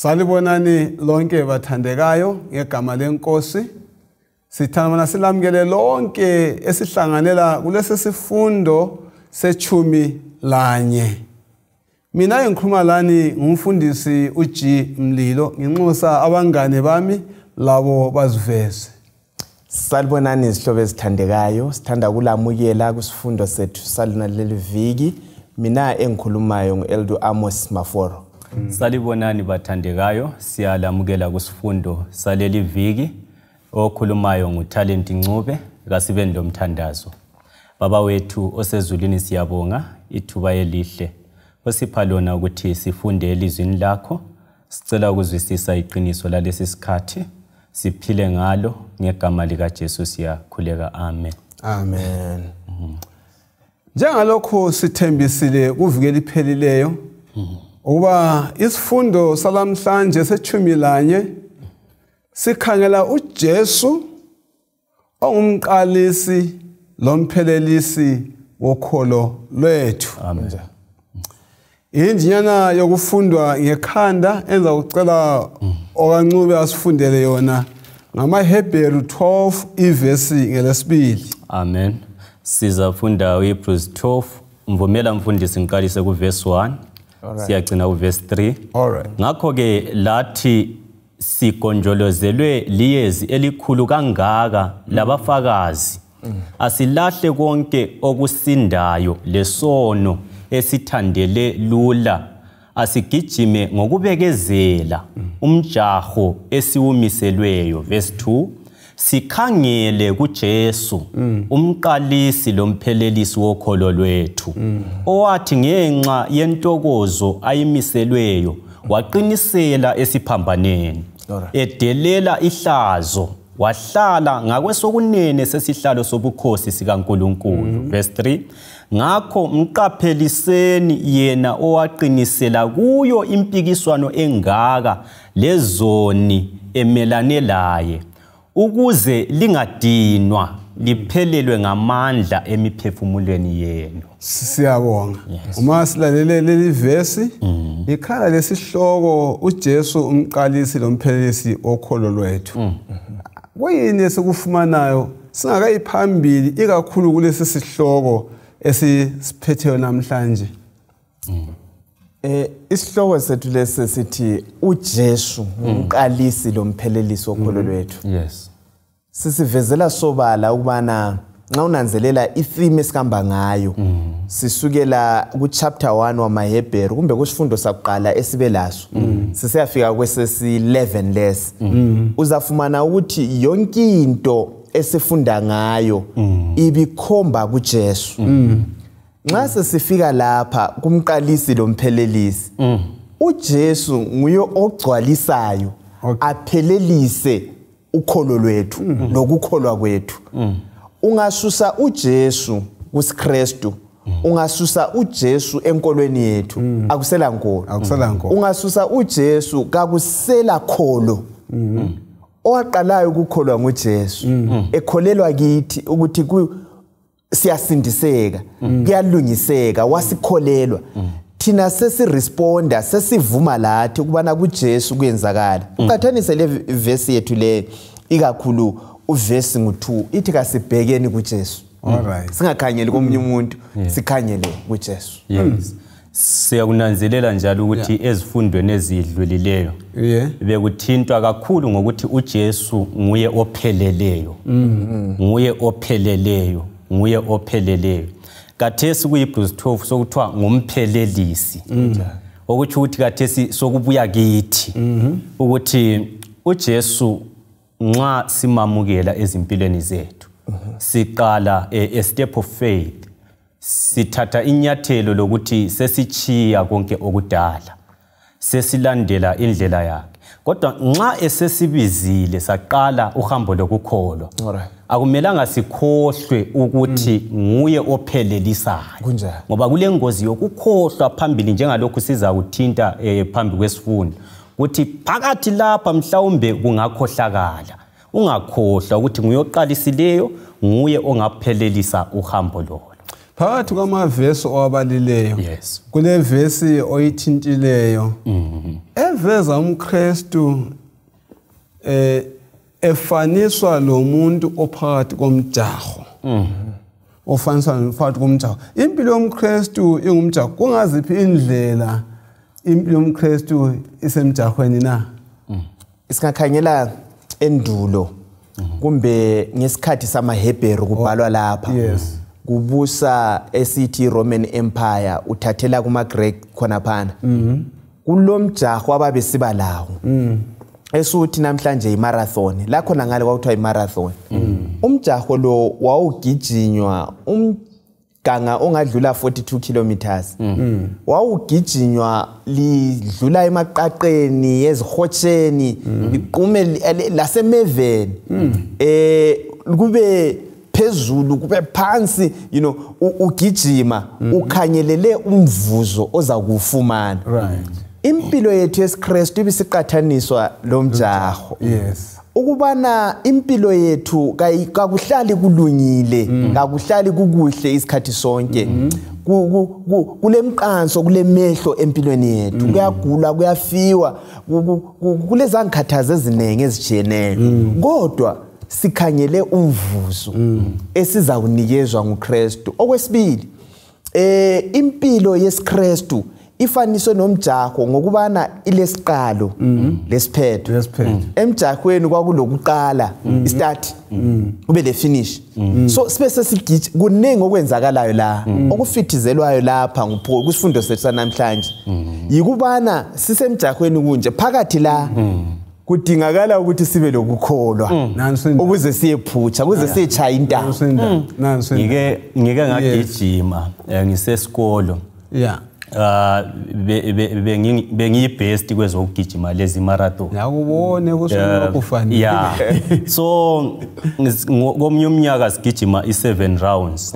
Salibonani lonke bathandekayo ngegama lenkosi. Sithanda silamukele lonke esihlanganela kulesi sifundo sechumi lanye. Mina engikhuluma lani ngumfundisi uG Mlilo, nginxusa abangane bami labo baziveze. Salibonani izihlobo ezithandekayo, sithanda ukulamukela kusifundo sethu salona leli viki. Mina engikhulumayo ngu-Eldu Amos Maforo. Salibonani bathandekayo, siyalamukela kusifundo saleli viki. Okhulumayo nguTalent Ncube, kasibeni lomthandazo. Baba wethu osezulwini, siyabonga ithuba elihle osipha lona ukuthi sifunde elizwini lakho. Sicela ukuzwisisa iqiniso lalesi sikhathi, siphile ngalo ngegama lika Jesu siyakhuleka, amen. Amen. Njengalokho sithembisile kuvikela iphelileyo ukuba isifundo salamhlanje sechumi lanye sikhangela uJesu ongumqalisi lomphelelisi wokholo lwethu. Amen. Indinyana yokufundwa ngekhanda enza ukucela okaNcube asifundele yona ngamaHebheru 12 ivesi ngelesibili. Amen. Sizafunda uHebrews 12. Mvumela mfundisi ngiqalise kuverse 1. Siyagcina kuverse 3. Alright. Ngakho ke lathi sigonjolozelwe liyezi elikhulu kangaka labafakazi, asilahle konke okusindayo lesono esithandele lula, asigijime ngokubekezela umjaho esiwumiselweyo. Verse 2, sikhangele kuJesu umqalisi lomphelelisi wokholo lwethu, owathi ngenxa yentokozo ayimiselweyo waqinisela esiphambaneni, edelela ihlazo, wahlala ngakwesokunene sesihlalo sobukhosi sikaNkulunkulu. Verse 3, ngakho mqapheliseni yena owaqinisela kuyo impikiswano engaka lezoni emelane laye, ukuze lingadinwa liphelelwe ngamandla emiphefumulweni yenu. Siyabonga. Uma silalele leli verse, ikhala lesihloko uJesu umqalisi lomphelelisi wokholo lwethu. Kuyini esikufumanayo singakayiphambili ikakhulu kulesi sihloko esisiphetheyo namhlanje? Isihloko sethu lesi sithi uJesu umqalisi lomphelelisi wokholo lwethu. Yes. Sisivezela sobala ukubana nxa unanzelela itheme esihamba ngayo, sisukela ku chapter 1 wamaHebheru kumbe kusifundo sakuqala esibe laso, sisiyafika kwesesi 11 lesi, uzafumana ukuthi yonke into esifunda ngayo ibikhomba kuJesu. Nxa sesifika lapha kumqalisi lomphelelisi, uJesu nguye ogcwalisayo aphelelise ukholo lwethu nokukholwa kwethu. Ungasusa uJesu kusiKristu, ungasusa uJesu enkolweni yethu, akusela nkolo. Akusela nkolo. Ungasusa uJesu kakusela kholo. Owaqalayo ukukholwa nguJesu, ekholelwa kithi ukuthi siyasindiseka, kuyalungiseka, wasikholelwa. Thina sesiresponda, sesivuma lathi ukubana kuJesu kuyenzakala. Uqathanise le verse yethu le, ikakhulu uvesi ngu2, ithi kasibhekeni kuJesu. Alright. Singakhanyeli komunye umuntu, sikhanyele kuJesu. Yes. Siyakunanzelela njalo ukuthi ezifundweni ezidlulileyo bekuthintwa kakhulu ngokuthi uJesu nguye opheleleyo. Nguye opheleleyo, nguye opheleleyo. Kathesi kuHebrews 12 sokuthiwa ngumphelelisi. Okutsho ukuthi kathesi sokubuya kithi ukuthi uJesu nxa simamukela ezimpilweni zethu, siqala a step of faith, sithatha inyathelo lokuthi sesichiya konke okudala, sesilandela indlela yakhe. Kodwa nxa esesibizile saqala uhambo lokukholwa, akumelanga sikhohlwe ukuthi nguye ophelelisayo, ngoba kulengozi yokukhohlwa phambili, njengalokhu siza kuthinta phambi kwesifundo ukuthi phakathi lapha mhlawumbe kungakhohlakala. Ungakhohlwa ukuthi nguye oqalisileyo, nguye ongaphelelisa uhambo lolo. Phakathi kwamavesi owabalileyo, Yes. kule vesi oyithintileyo eveza umKristu efaniswa lomuntu ophakathi komjaho. Ofaniswa phakathi komjaho. Impilo yomKristu ingumjaho. Kungaziphi indlela impilo yomKristu isemjahweni na? Singakhangela endulo kumbe ngesikhathi samaHebheru kubhalwa lapha. Yes. Kubusa esithi Roman Empire uthathela kuma Greek khonaphana. Kulomjaho ababesiba lawo. Esuthi namhlanje imarathon la khona ngale kwakuthiwa imarathon. Umjaho lo wawugijinywa umganga ongadlula 42 kilometers. Wawugijinywa lidlula emaqaqeni ezihotsheni liqume lasemeveni. Kube phezulu kube phansi, you know, ugijima ukhanyelele umvuzo oza kufumana. Right. Impilo yethu yesiKristu ibisiqathaniswa lomjaho. Yes. Ukubana impilo yethu kakuhlali kulungile, kakuhlali kukuhle isikhathi sonke. Kulemqanso, kulemehlo empilweni yethu. Kuyagula, kuyafiwa, kulezangikhathazo eziningi ezitshiyeneyo. Kodwa sikhanyele umvuzo esizawunikezwa nguKristu. Okwesibili, impilo yesiKristu ifaniswe nomjaho ngokubana ilesiqalo lesiphetho. Emjahweni kwakulokuqala istart kube le finish. So sibe sesigiji kuningi okwenzakalayo la, okufithizelwayo lapha nguPaul kusifundo sethu sanamhlanje. Yikubana sisemjahweni kunje phakathi la kudingakala ukuthi sibe lokukholwa ukuze siyephutsha, ukuze siyechaya intambo. Ngike ngagijima ngisesikolo. Yeah. Bengiyibest kwezokugijima lezi marathon. Ngiyakubona kusuke kufanele. Yeah. So ngomunye umnyaka sigijima i7 rounds.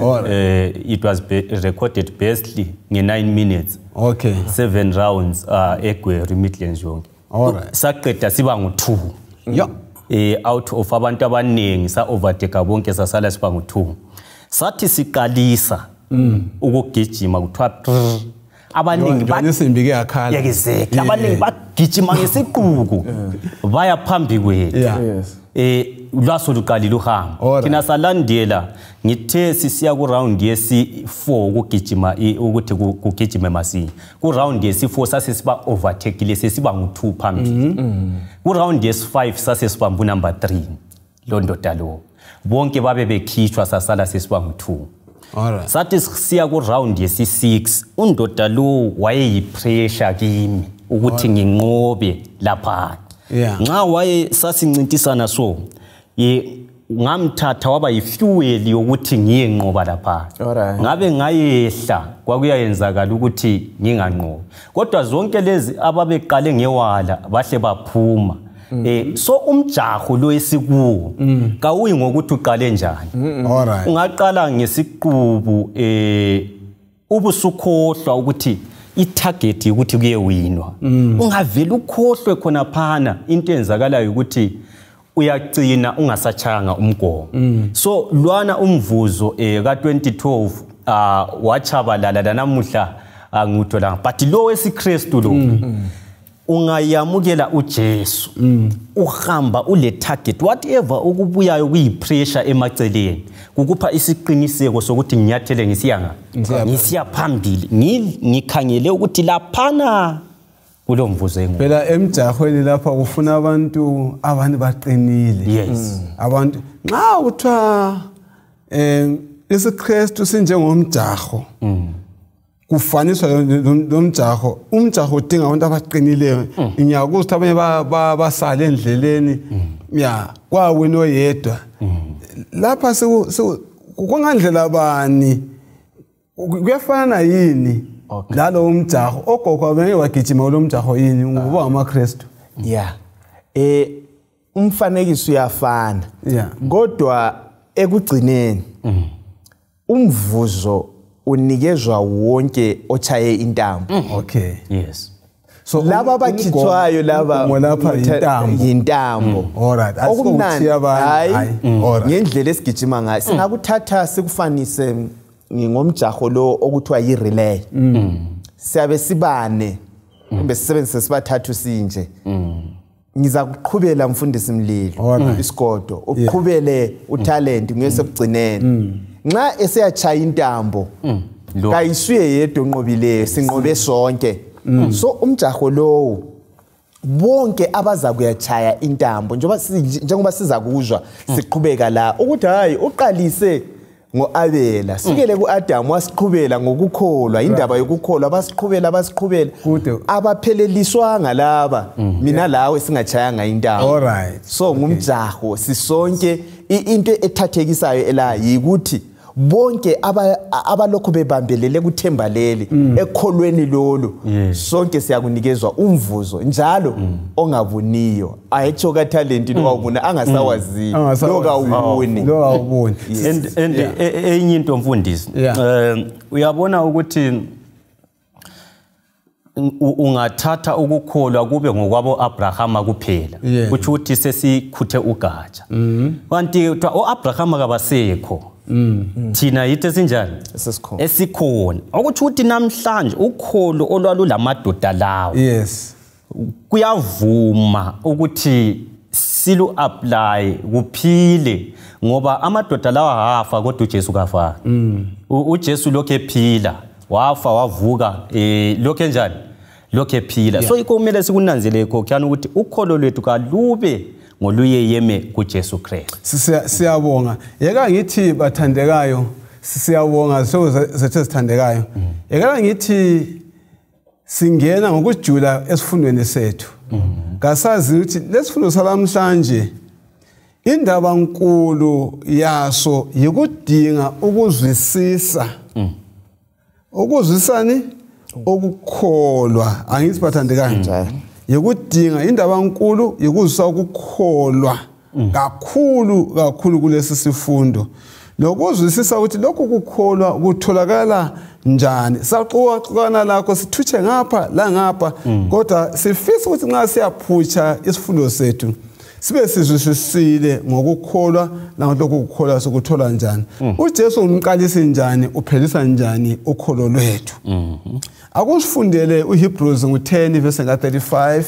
It was recorded bestly nge9 minutes. Okay. 7 rounds eGweru Midlands yonke. Alright. Saqeda siba ngu2. Yeah. Out of abantu abaningi sa overtake bonke sasala siba ngu2. Sathi siqalisa ukugijima kuthiwa abaningi banesimbi ke yakhala. Exactly. Abaningi bagijima ngesiquku baya phambi kwethu. Yes. Lwaso luqalile uhambo. Thina salandela ngithe sisiya ku round yesi4 ukugijima ukuthi kugijime masinya. Ku round yesi4 sase siba overtake sesiba ngu2 phambili. Ku round yesi5 sase sibamba number 3 londoda lo. Bonke babe bekhishwa sasala sesiba ngu2. Alright. Sathi siya ku round yesi6 undoda lo wayeyipressure kimi ukuthi nginqobe lapha. Nxa waye sasincintisana so ngamthatha waba yifuel yokuthi ngiyenqoba lapha. Ngabe ngayehla kwakuyayenzakala ukuthi nginganqobi. Kodwa zonke lezi ababeqale ngewala bahle baphuma. So umjaho lo esikuwo kawuyi ngokuthi uqale njani. Alright. Ungaqala ngesiqubu ubusukhohlwa ukuthi itarget ukuthi kuyewinwa. Ungavela ukhohlwe khona phana into enzakalayo ukuthi uyagcina ungasachanga umgomo. So lwana umvuzo ka2012 wachabalala namuhla angutholanga, but lo wesiKristu lo ungayamukela uJesu uhamba ule target whatever okubuyayo kuyipressure emaceleni kukupha isiqiniseko sokuthi nginyathele ngisiya ngisiya phambili ngikhangele ukuthi laphana kulomvuzo engu. Phela emjahweni lapha kufuna abantu baqinile. Yes. Abantu nxa uthiwa isiKristu sinjengomjaho. Kufaniswa nomjaho, umjaho udinga abantu abaqinileyo. Ngiyakuzwa ukuthi abanye basale endleleni. Ya, kwawena oyedwa. Lapha kungandlela bani kuyafana yini lalo umjaho? Ogogo abanye wagijima lo mjaho yini ngoba amaKristu? Yeah. Umfanekiso uyafana. Yeah. Kodwa ekugcineni umvuzo unikezwa wonke ochaye intambo. Okay. Yes. So laba abakhithwayo laba lapha intambo. Intambo. Alright. Asikuthi abantu. Hayi. Ngendlela esigijima ngayo singakuthatha sikufanise ngomjaho lo okuthiwa yi-relay. Siyabe sibane kumbe sisebenzise sibathathu sinje. Ngiza kuqhubela mfundisi Mlilo isigodo, uqhubele uTalent ngesekugcineni. Nxa eseyachaya intambo kayisuye yedwa onqobileyo, sinqobe sonke. So umjaho lowo bonke abaza kuyachaya intambo njengoba siza kuzwa siqhubeka la ukuthi hayi uqalise ngoAbela sikele kuAdam wasiqhubela ngokukholwa, indaba yokukholwa basiqhubela abapheleliswanga laba mina lawe singachayanga intambo. Alright. So ngumjaho sisonke. Into ethathekisayo ela yikuthi bonke abalokhu bebambelele kuthemba leli ekholweni lolu, sonke siyakunikezwa umvuzo njalo ongabuniyo. Ayitsho kaTalent lo angasawaziyo lokawubuni lokawubuni. And enye into mfundisi, uyabona ukuthi ungathatha ukukholwa kube ngokwabo Abrahama kuphela, kuthi ukuthi sesikhuthe ugatsha. Kanti uAbrahama kabasekho, thina yithi esinjani esikhona. Okuthi ukuthi namhlanje ukholo olwalulamadoda lawo, yes, kuyavuma ukuthi silu apply kuphile, ngoba amadoda lawa hafa kodwa uJesu kafa. uJesu lokho ephila, wafa wavuka, lokho enjani lokho ephila. So ikumele sikunanzele khokhana ukuthi ukholo lwethu kalube ngoluyeyeme kuJesu Kristu. Siyabonga. Yeka ngithi bathandekayo, siyabonga zethu ezithandekayo. Yeka ngithi singena ngokujula esifundweni sethu. Kasazi ukuthi lesifundo salamhlanje indaba nkulu yaso yikudinga ukuzwisisa. Ukuzwisani ukukholwa. Angithi bathandekayo. Yikudinga indaba enkulu yikuzisa ukukholwa kakhulu kakhulu kulesi sifundo. Lokuzwisisa ukuthi lokhu kukholwa kutholakala njani. Saxoxana lakho sithutshe ngapha la ngapha, kodwa sifisa ukuthi nxa siyaphutsha isifundo sethu sibe sizwisisile ngokukholwa nalokhu kukholwa sokuthola njani. uJesu umqalisi njani, uphelisa njani ukholo lwethu. Akusifundele uHebrews ngo10 verse 35,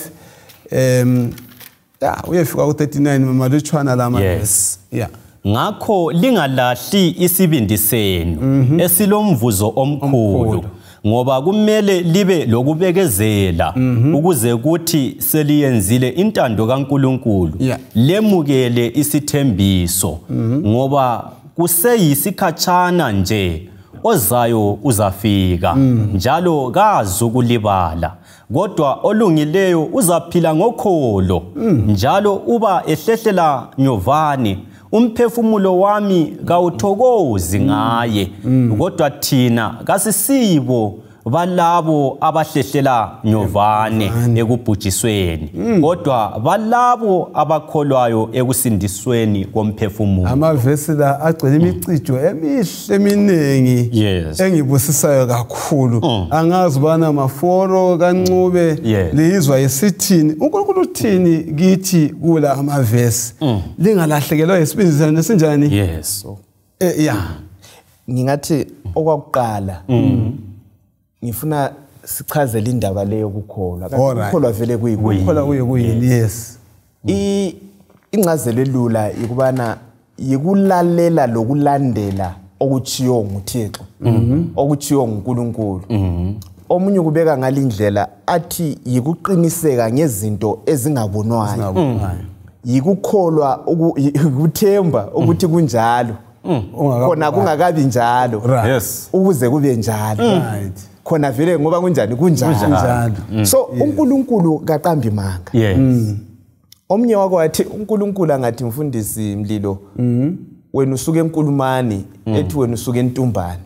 uyefika ku39 malutshwana lama. Yes. Yeah. Ngakho lingalahli isibindi senu esilomvuzo omkhulu, ngoba kumele libe lokubekezela ukuze kuthi seliyenzile intando kaNkuluNkulu, lemukele isithembiso, ngoba kuseyisikhatshana nje ozayo uzafika, njalo kazukulibala, kodwa olungileyo uzaphila ngokholo, njalo uba ehlehlela nyovane umphefumulo wami kawuthokozi ngaye, kodwa thina kasisibo balabo abahlehlela nyovane ekubhujisweni, kodwa balabo abakholwayo ekusindisweni komphefumulo. Amavesi la agcwele imicijo emihle eminingi engibusisayo kakhulu. Angazi bana maforo kaNcube lizwa isithini uNkulunkulu uthini kithi kula amavesi. Lingalahlekelwa isibindi senu esinjani? Yes. Yeah. Ngingathi okwakuqala ngifuna sichazele indaba leyo ukukholwa. Ukukholwa vele kuyikholwa kuyini? Yes. Incazelo elula ikubana yikulalela lokulandela okuchiyo nguThixo, okuchiyo nguNkulunkulu. Omunye ukubeka ngalindlela athi yikuqiniseka ngezinto ezingabonwayo. Yikukholwa ukuthemba ukuthi kunjalo. Khona kungakabi njalo. Yes. Ukuze kube njalo. Right. Khona vele ngoba kunjani kunjalo. So uNkulunkulu kaqambi manga. Yes. Omnye wako wathi uNkulunkulu angathi mfundisi Mlilo, wena usuke enkulumani, ethi wena usuke entumbane.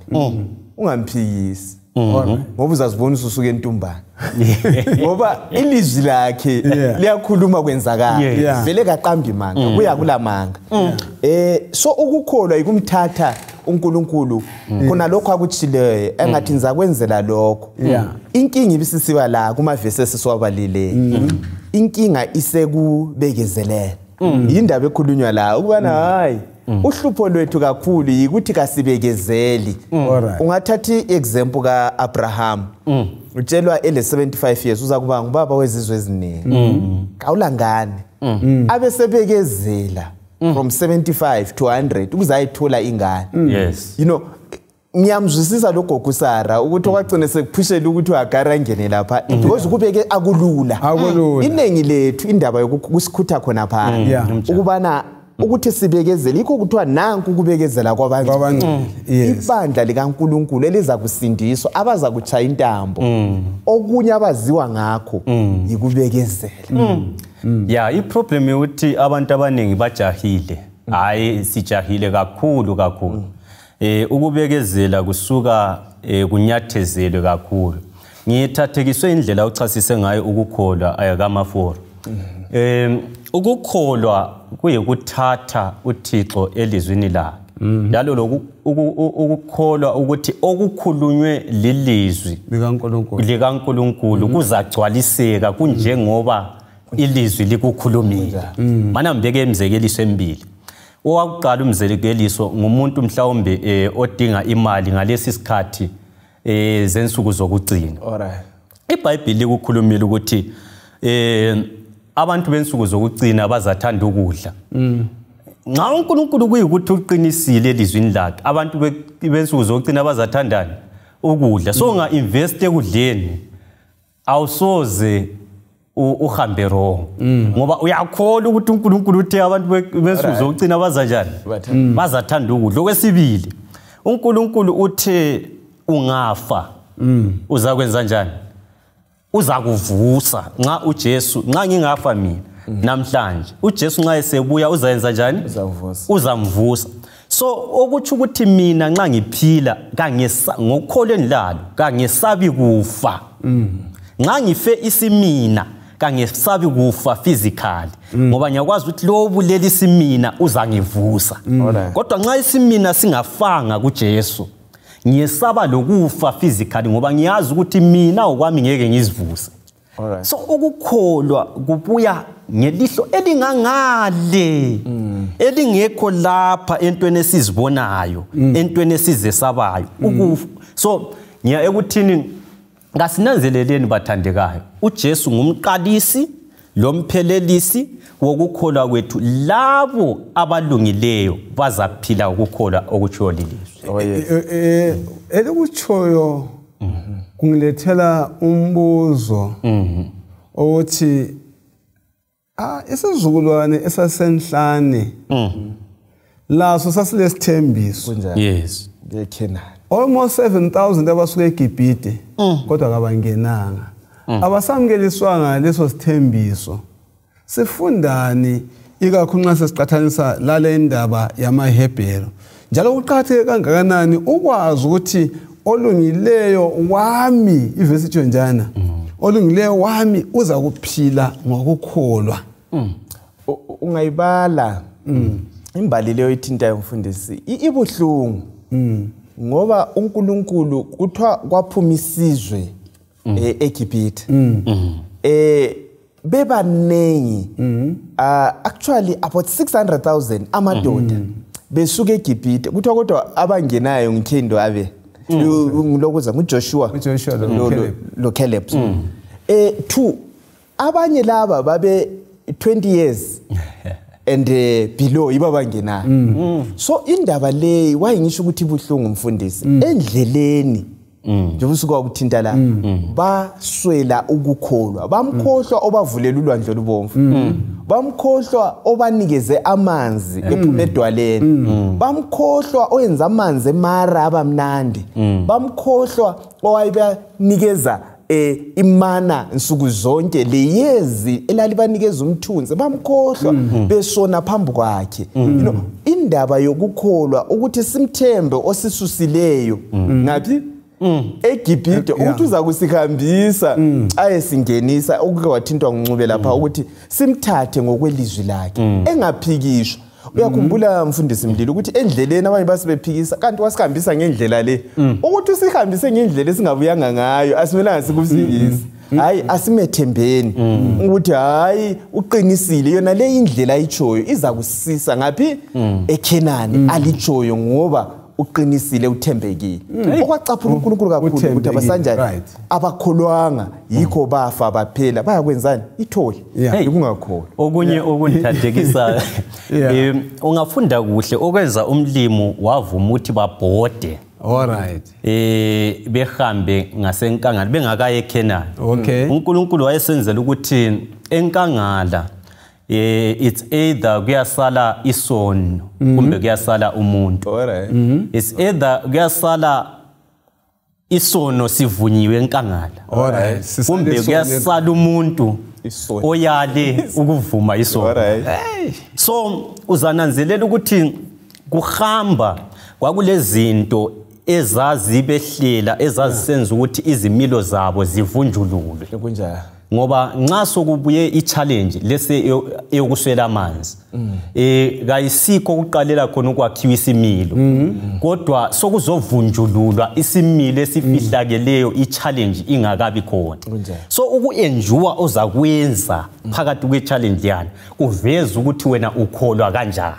Ungamphikisi. Ngoba uzazibona usuke entumbane. Ngoba ilizwi lakhe liyakhuluma kwenzakala. Vele kaqambi manga, kuya kulamanga. So ukukholwa ikumthatha uNkulunkulu khona lokho akutshileyo engathi ngizakwenzela lokho. Inkinga ibisisiba la kumavesi esisiwabalile. Inkinga isekubekezeleni. Indaba ekhulunywa la ukubana hayi Uhlupho lwethu kakhulu yikuthi kasibekezeli. Ungathatha i-example ka-Abraham. Utshelwa ele 75 years uza kuba ngubaba wezizwe eziningi. Kawulangane. Abesebekezela from 75 to 100 ukuze ayithola ingane. Yes. You know, ngiyamzwisisa lo gogo Sara ukuthi okwagcina sekuphushela ukuthi uHagari angene lapha because kubeke akulula. Iningi lethu indaba yokusikhutha khona pha ukubana ukuthi sibekezele, yikho kuthiwa nanku ukubekezela kwabangcwele. Ibandla likaNkulunkulu eliza kusindiswa abaza kuchaya intambo, okunye abaziwa ngakho yikubekezela. Yeah, iproblem ukuthi abantu abaningi bajahile. Hayi, sijahile kakhulu kakhulu. Ukubekezela kusuka kunyathezelwe kakhulu. Ngithathekiswe indlela uchasise ngayo ukukholwa kaMaforo. Ukukholwa kuyikuthatha uThixo elizwini lakhe. Njalo ukukholwa ukuthi okukhulunywe lilizwi likaNkulunkulu kuzagcwaliseka kunjengoba ilizwi likukhulumile. Mana ngibeke imizekeliso emibili. Owakuqala umzekeliso ngumuntu mhlawumbe odinga imali ngalesi sikhathi zensuku zokugcina. IBhayibheli likukhulumile ukuthi abantu bensuku zokugcina bazathanda ukudla. Nxa uNkulunkulu kuyikuthi uqinisile elizwini lakhe, abantu bensuku zokugcina bazathandani ukudla. So unga invest ekudleni awusoze uhambe wrong, ngoba uyakholwa ukuthi uNkulunkulu uthe abantu bensuku zokugcina bazanjani, bazathanda ukudla. Okwesibili, uNkulunkulu uthe ungafa uzakwenza njani? Uzakuvusa. Nxa uJesu, nxa ngingafa mina namhlanje, uJesu nxa esebuya uzayenza njani? Uzamvusa. So okutsho ukuthi mina nxa ngiphila ngokukholweni lalo kangesabi kufa. Nxa ngife isimina kangesabi kufa physically, ngoba ngiyakwazi ukuthi lo obulela isimina uzangivusa. Kodwa nxa isimina singafanga kuJesu, ngiyesaba lokufa physically ngoba ngiyazi ukuthi mina okwami ngeke ngizivuse. So ukukholwa kubuya ngelihlo elingangale, elingekho lapha entweni esizibonayo, entweni esizesabayo. So ngiya ekuthini kasinanzeleleni bathandekayo, uJesu ngumqalisi lomphelelisi wokukholwa kwethu. Labo abalungileyo bazaphila ukukholwa okutshiwo lilizwi. Elikutshoyo kungilethela umbuzo othi isizukulwane esasenhlane laso sasilesithembiso. Yes. Almost 7,000 abasuka eGibhite kodwa kabangenanga. Abasamkeliswanga leso sithembiso. Sifundani ikakhulu nxa sesiqathanisa lale indaba yamaHebheru? Njalo kuqakatheke kangakanani ukwazi ukuthi olungileyo wami, ivesi itsho njana, olungileyo wami uza kuphila ngokukholwa. Ungayibala imbali leyo ithintayo mfundisi, ibuhlungu ngoba uNkulunkulu kuthiwa kwaphuma isizwe eGibhite. Bebaningi, actually about 600,000 amadoda besuka eGibhite. Kuthiwa kodwa abangenayo ngikhindo abe ngilokuza nguJoshua lo Caleb. Two abanye laba babe 20 years and below yibo abangenayo. So indaba le wayingisho ukuthi ibuhlungu mfundisi, endleleni njengoba usuka ukuthinta la baswela ukukholwa, bamkhohlwa obavulela ulwandle olubomvu, bamkhohlwa obanikeze amanzi ephuma edwaleni, bamkhohlwa oyenza amanzi emara abamnandi, bamkhohlwa owayebanikeza imana nsuku zonke leyezi elalibanikeza umthunzi, bamkhohlwa besona phambi kwakhe. You know, indaba yokukholwa ukuthi simthembe osisusileyo ngaphi eGibhite ukuthi uza kusihambisa ayesingenisa, okuke wathintwa nguNcube lapha ukuthi simthathe ngokwelizwi lakhe engaphikishwa. Uyakhumbula mfundisi Mlilo ukuthi endleleni abanye basebephikisa, kanti wasihambisa ngendlela le, ukuthi usihambise ngendlela esingabuyanga ngayo asimelanga sikusingise. Hayi, asimethembeni ukuthi hayi uqinisile, yona le indlela ayitshoyo iza kusisa ngaphi eKhenani alitshoyo, ngoba uqinisile, uthembekile. Okwacaphula uNkulunkulu kakhulu ukuthi abasanjani abakholwanga, yikho bafa baphela. Bayakwenzani? Ithole ikungakholwa. Okunye okungithathekisa, ungafunda kuhle okwenza umlimi wavuma ukuthi babhode. All right. Behambe ngasenkangala bengakaye eKhenani. Okay. uNkulunkulu wayesenzela ukuthi enkangala it's either kuyasala isono kumbe kuyasala umuntu. All right. It's either kuyasala isono sivunyiwe enkangala. All right. Kumbe kuyasala umuntu oyale ukuvuma isono. All right. So uzananzelela ukuthi kuhamba kwakulezinto ezazibehlela ezazisenza ukuthi izimilo zabo zivunjululwe. Kunjalo. Ngoba nxa sokubuye i-challenge lese eyokuswela amanzi, kayisikho ukuqalela khona ukwakhiwa isimilo, kodwa sokuzovunjululwa isimilo esifihlakeleyo, i-challenge ingakabi khona. So uku-endure ozakwenza phakathi kwe-challenge yana kuveza ukuthi wena ukholwa kanjani.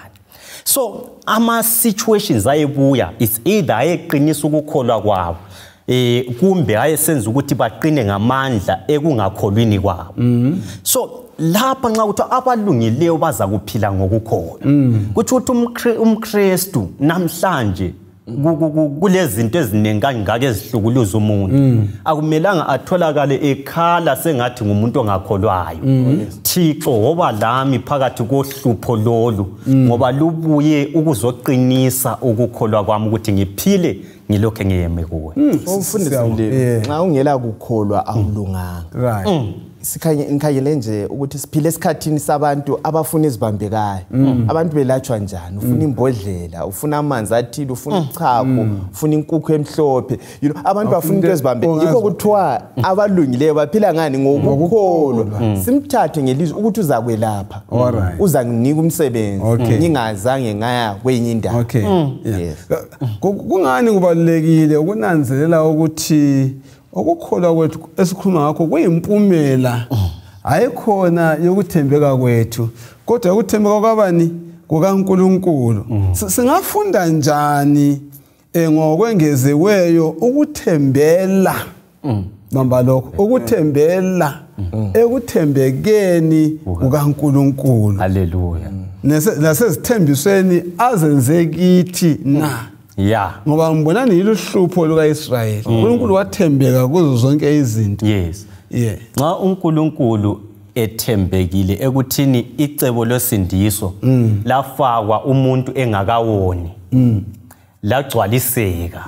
So ama-situations ayebuya, it's either ayeqinisa ukukholwa kwabo, kumbe ayesenza ukuthi baqine ngamandla ekungakholwini kwabo. So lapha nxa kuthiwa abalungileyo baza kuphila ngokukholwa, kutsho ukuthi umKristu namhlanje kulezinto eziningi kangaka ezihlukuluza umuntu, akumelanga atholakale ekhala sengathi ngumuntu ongakholwayo. Thixo, woba lami phakathi kohlupho lolu, ngoba lubuye ukuzoqinisa ukukholwa kwami ukuthi ngiphile ngilokhe ngiyeme kuwe. Umfundisi Mlilo, nxa ungela kukholwa awulunganga. Right. Sikhanyele nje ukuthi siphile esikhathini sabantu abafuna izibambekayo. Abantu belatshwa njani? Ufuna imbodlela, ufuna amanzi athile, ufuna uchago, ufuna inkukhu emhlophe. You know, abantu bafuna into ezibambekayo. Yikho kuthiwa abalungileyo baphila ngani? Ngokukholwa. Simthathe ngelizwi ukuthi uzakwelapha. Uzanginika umsebenzi. Ngingazange ngaya kwenye indawo. Okay. Kungani kubalulekile ukunanzelela ukuthi ukukholwa kwethu esikhuluma ngakho kuyimpumela, ayikhona yokuthembeka kwethu, kodwa ukuthembeka kwabani? KukaNkulunkulu. Singafunda njani ngokwengeziweyo ukuthembela? Bamba lokho, ukuthembela ekuthembekeni kukaNkulunkulu. Haleluya. Nasezithembisweni azenze kithi na. Yeah. Ngoba ngibona niluhlupho lukaIsrayeli. uNkulunkulu wathembeka kuzo zonke izinto. Yes. Yeah. Nxa uNkulunkulu ethembekile ekuthini icebo losindiso lafakwa umuntu engakawoni, lagcwaliseka.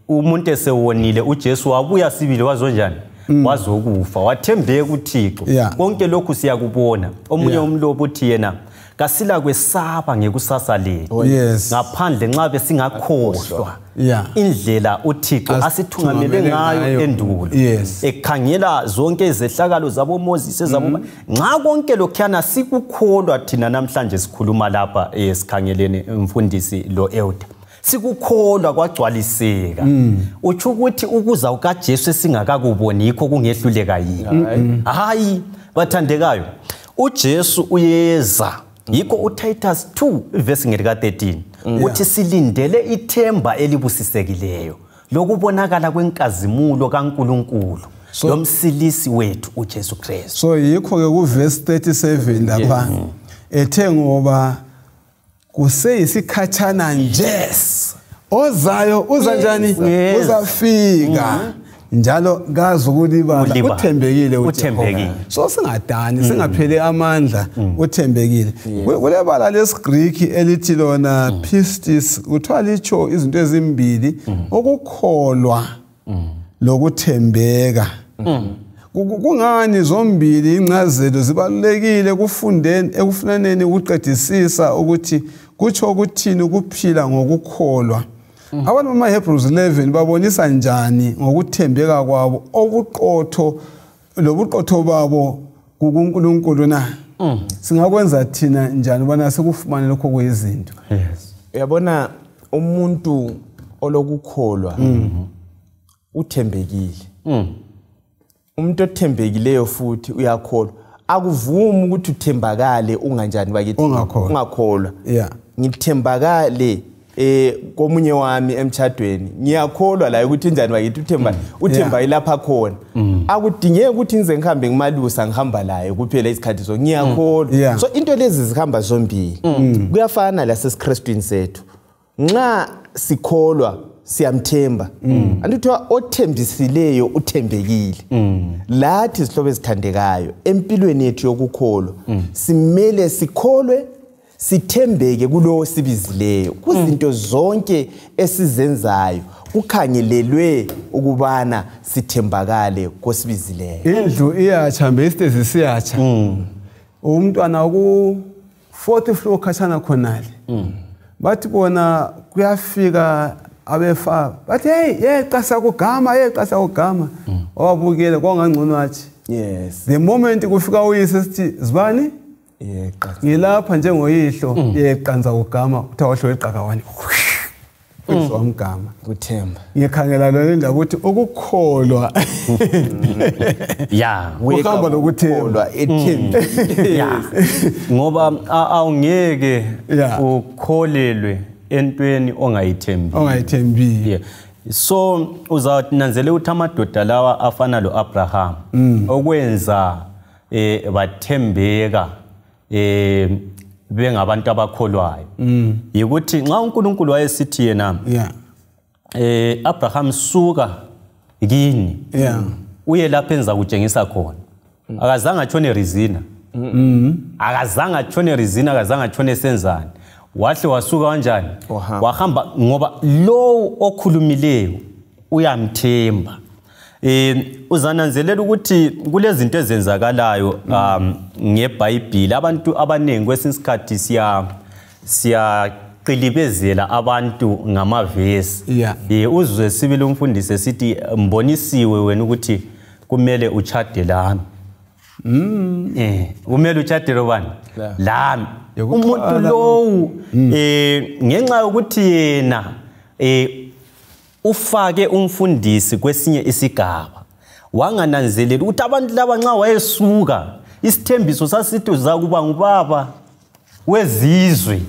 Umuntu esewonile uJesu wabuya sibili wazonjani? Wazokufa, wathembeka kuThixo. Konke lokhu siyakubona. Omunye umlobo uthi yena kasila kwesaba ngekusasa lethu. Ngaphandle nxa besingakhohlwa indlela uThixo asithungamele ngayo endulo, ekhangela zonke izehlakalo zabo Moses ezabo, nxa konke lokhana sikukholwa thina namhlanje sikhuluma lapha esikhangeleni umfundisi lo elder, sikukholwa kwagcwaliseka. Utsho ukuthi ukuza kukaJesu esingakakuboni yikho kungehluleka yini? Hayi bathandekayo, uJesu uyeza. Yikho uTitus 2 verse ngelika 13 uthi silindele ithemba elibusisekileyo lokubonakala kwenkazimulo kaNkulunkulu lomsilisi wethu uJesu Kristu. So yikho ke ku verse 37 lapha ethe ngoba kuseyisikhatshana nje ozayo uza njani? Uzafika. Njalo kazukulibala, uthembekile uThembekile. So singadani, singaphele amandla, uthembekile. Kulebala lesiGreek elithi lona pistis, kuthiwa litsho izinto ezimbili, ukukholwa lokuthembeka. Kungani zombili incazelo zibalulekile kufundeni, ekufunaneni ukuqedisisa ukuthi kutsho ukuthini ukuphila ngokukholwa. Abantu bama-Hebrews 11 babonisa njani ngokuthembeka kwabo obuqotho lobuqotho babo kuNkulunkulu na? Singakwenza thina njani ubana sikufumane lokho kuyizinto? Yes. Uyabona umuntu olokukholwa Uthembekile. Umuntu othembekileyo futhi uyakholwa. Akuvumi ukuthi uthembakale unganjani bakithi, ungakholwa. Ngithembakale komunye wami emtshadweni, ngiyakholwa la ukuthi njani bakithi uthemba uthemba ilapha khona. Akudingeki ukuthi ngize ngihambe ngimalusa ngihamba laye kuphela isikhathi so ngiyakholwa. So into lezi zihamba zombili. Kuyafana lasesikhrestwini sethu, nxa sikholwa siyamthemba. Andithiwa othembisileyo uthembekile. Lathi zihlobo ezithandekayo empilweni yethu yokukholwa simele sikholwe sithembeke kulowo sibizileyo. Kuzinto zonke esizenzayo kukhangelelwe ukubana sithembakale kosibizileyo. Indlu iyatsha mbe isitezi siyatsha. Umntwana ku 4th floor khatshana khonale. Bathi bona kuyafika abefa bathi hey yeqasa kugama yeqasa kugama. Wabukele kwangangcono athi yes. The moment kufika uyise sithi zibani yeqa ngilapha njengoyihlo yeqanza kugama uthe wahlo eqaka wani uzomgama kuthemba. Ngikhangela lo indaba ukuthi ukukholwa ukuhamba lokuthemba ethemba ngoba awungeke ukholelwe entweni ongayithembi. So uzawunanzelela ukuthi amadoda lawa afana lo-Abraham okwenza bathembeka bengabantu abakholwayo yikuthi nxa uNkulunkulu wayesithi yena Abraham suka kini uye lapho enza kutshengisa khona, akazange atshone rizina, akazange atshone rizina, akazange atshone senzani, wahle wasuka kanjani wahamba, ngoba lowo okhulumileyo uyamthemba. Uzananzelela ukuthi kulezinto ezenzakalayo ngeBhayibheli. Abantu abaningi kwesinye isikhathi siyaqilibezela abantu ngamavesi. Uzwe sibili umfundisi esithi mbonisiwe wena ukuthi kumele uchade lami. Kumele uchade lobani lami. Umuntu lowo ngenxa yokuthi yena ufake umfundisi kwesinye isigaba wangananzelela ukuthi abantu laba nxa wayesuka isithembiso sasithi uzakuba ngubaba wezizwe,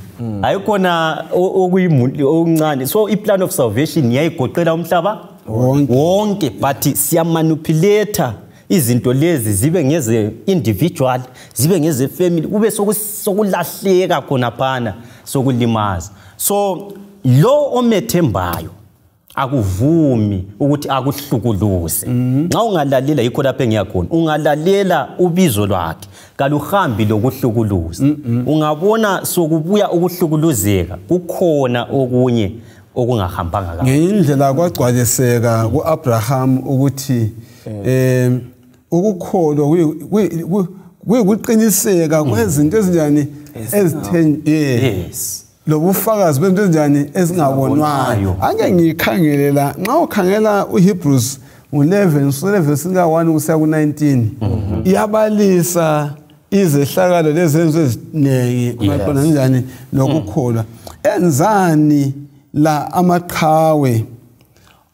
ayikhona okuyimuntu okuncane. So i-plan of salvation yayigoqela umhlaba wonke, but siyamanipulate izinto lezi zibe ngeze individual, zibe ngeze family, kube sokulahleka khona phana sokulimaza. So lo omethembayo akuvumi ukuthi akuhlukuluze. Nxa ungalalela, yikho lapho engiyakhona, ungalalela ubizo lwakhe kaluhambi lokuhlukuluza. Ungabona sokubuya ukuhlukuluzeka kukhona okunye okungahambanga kahle. Ngendlela kwagcwaliseka kuAbraham ukuthi ukukholwa kuyikuqiniseka kwezinto ezinjani yes lobufakazi bezinto ezinjani ezingabonwayo. Ake ngikhangele la, nxa ukhangela uHebrews u11 11 ka1 kusiya ku19 iyabalisa izehlakalo lezenzo eziningi maqondana kanjani nokukholwa. Enzani la amaqhawe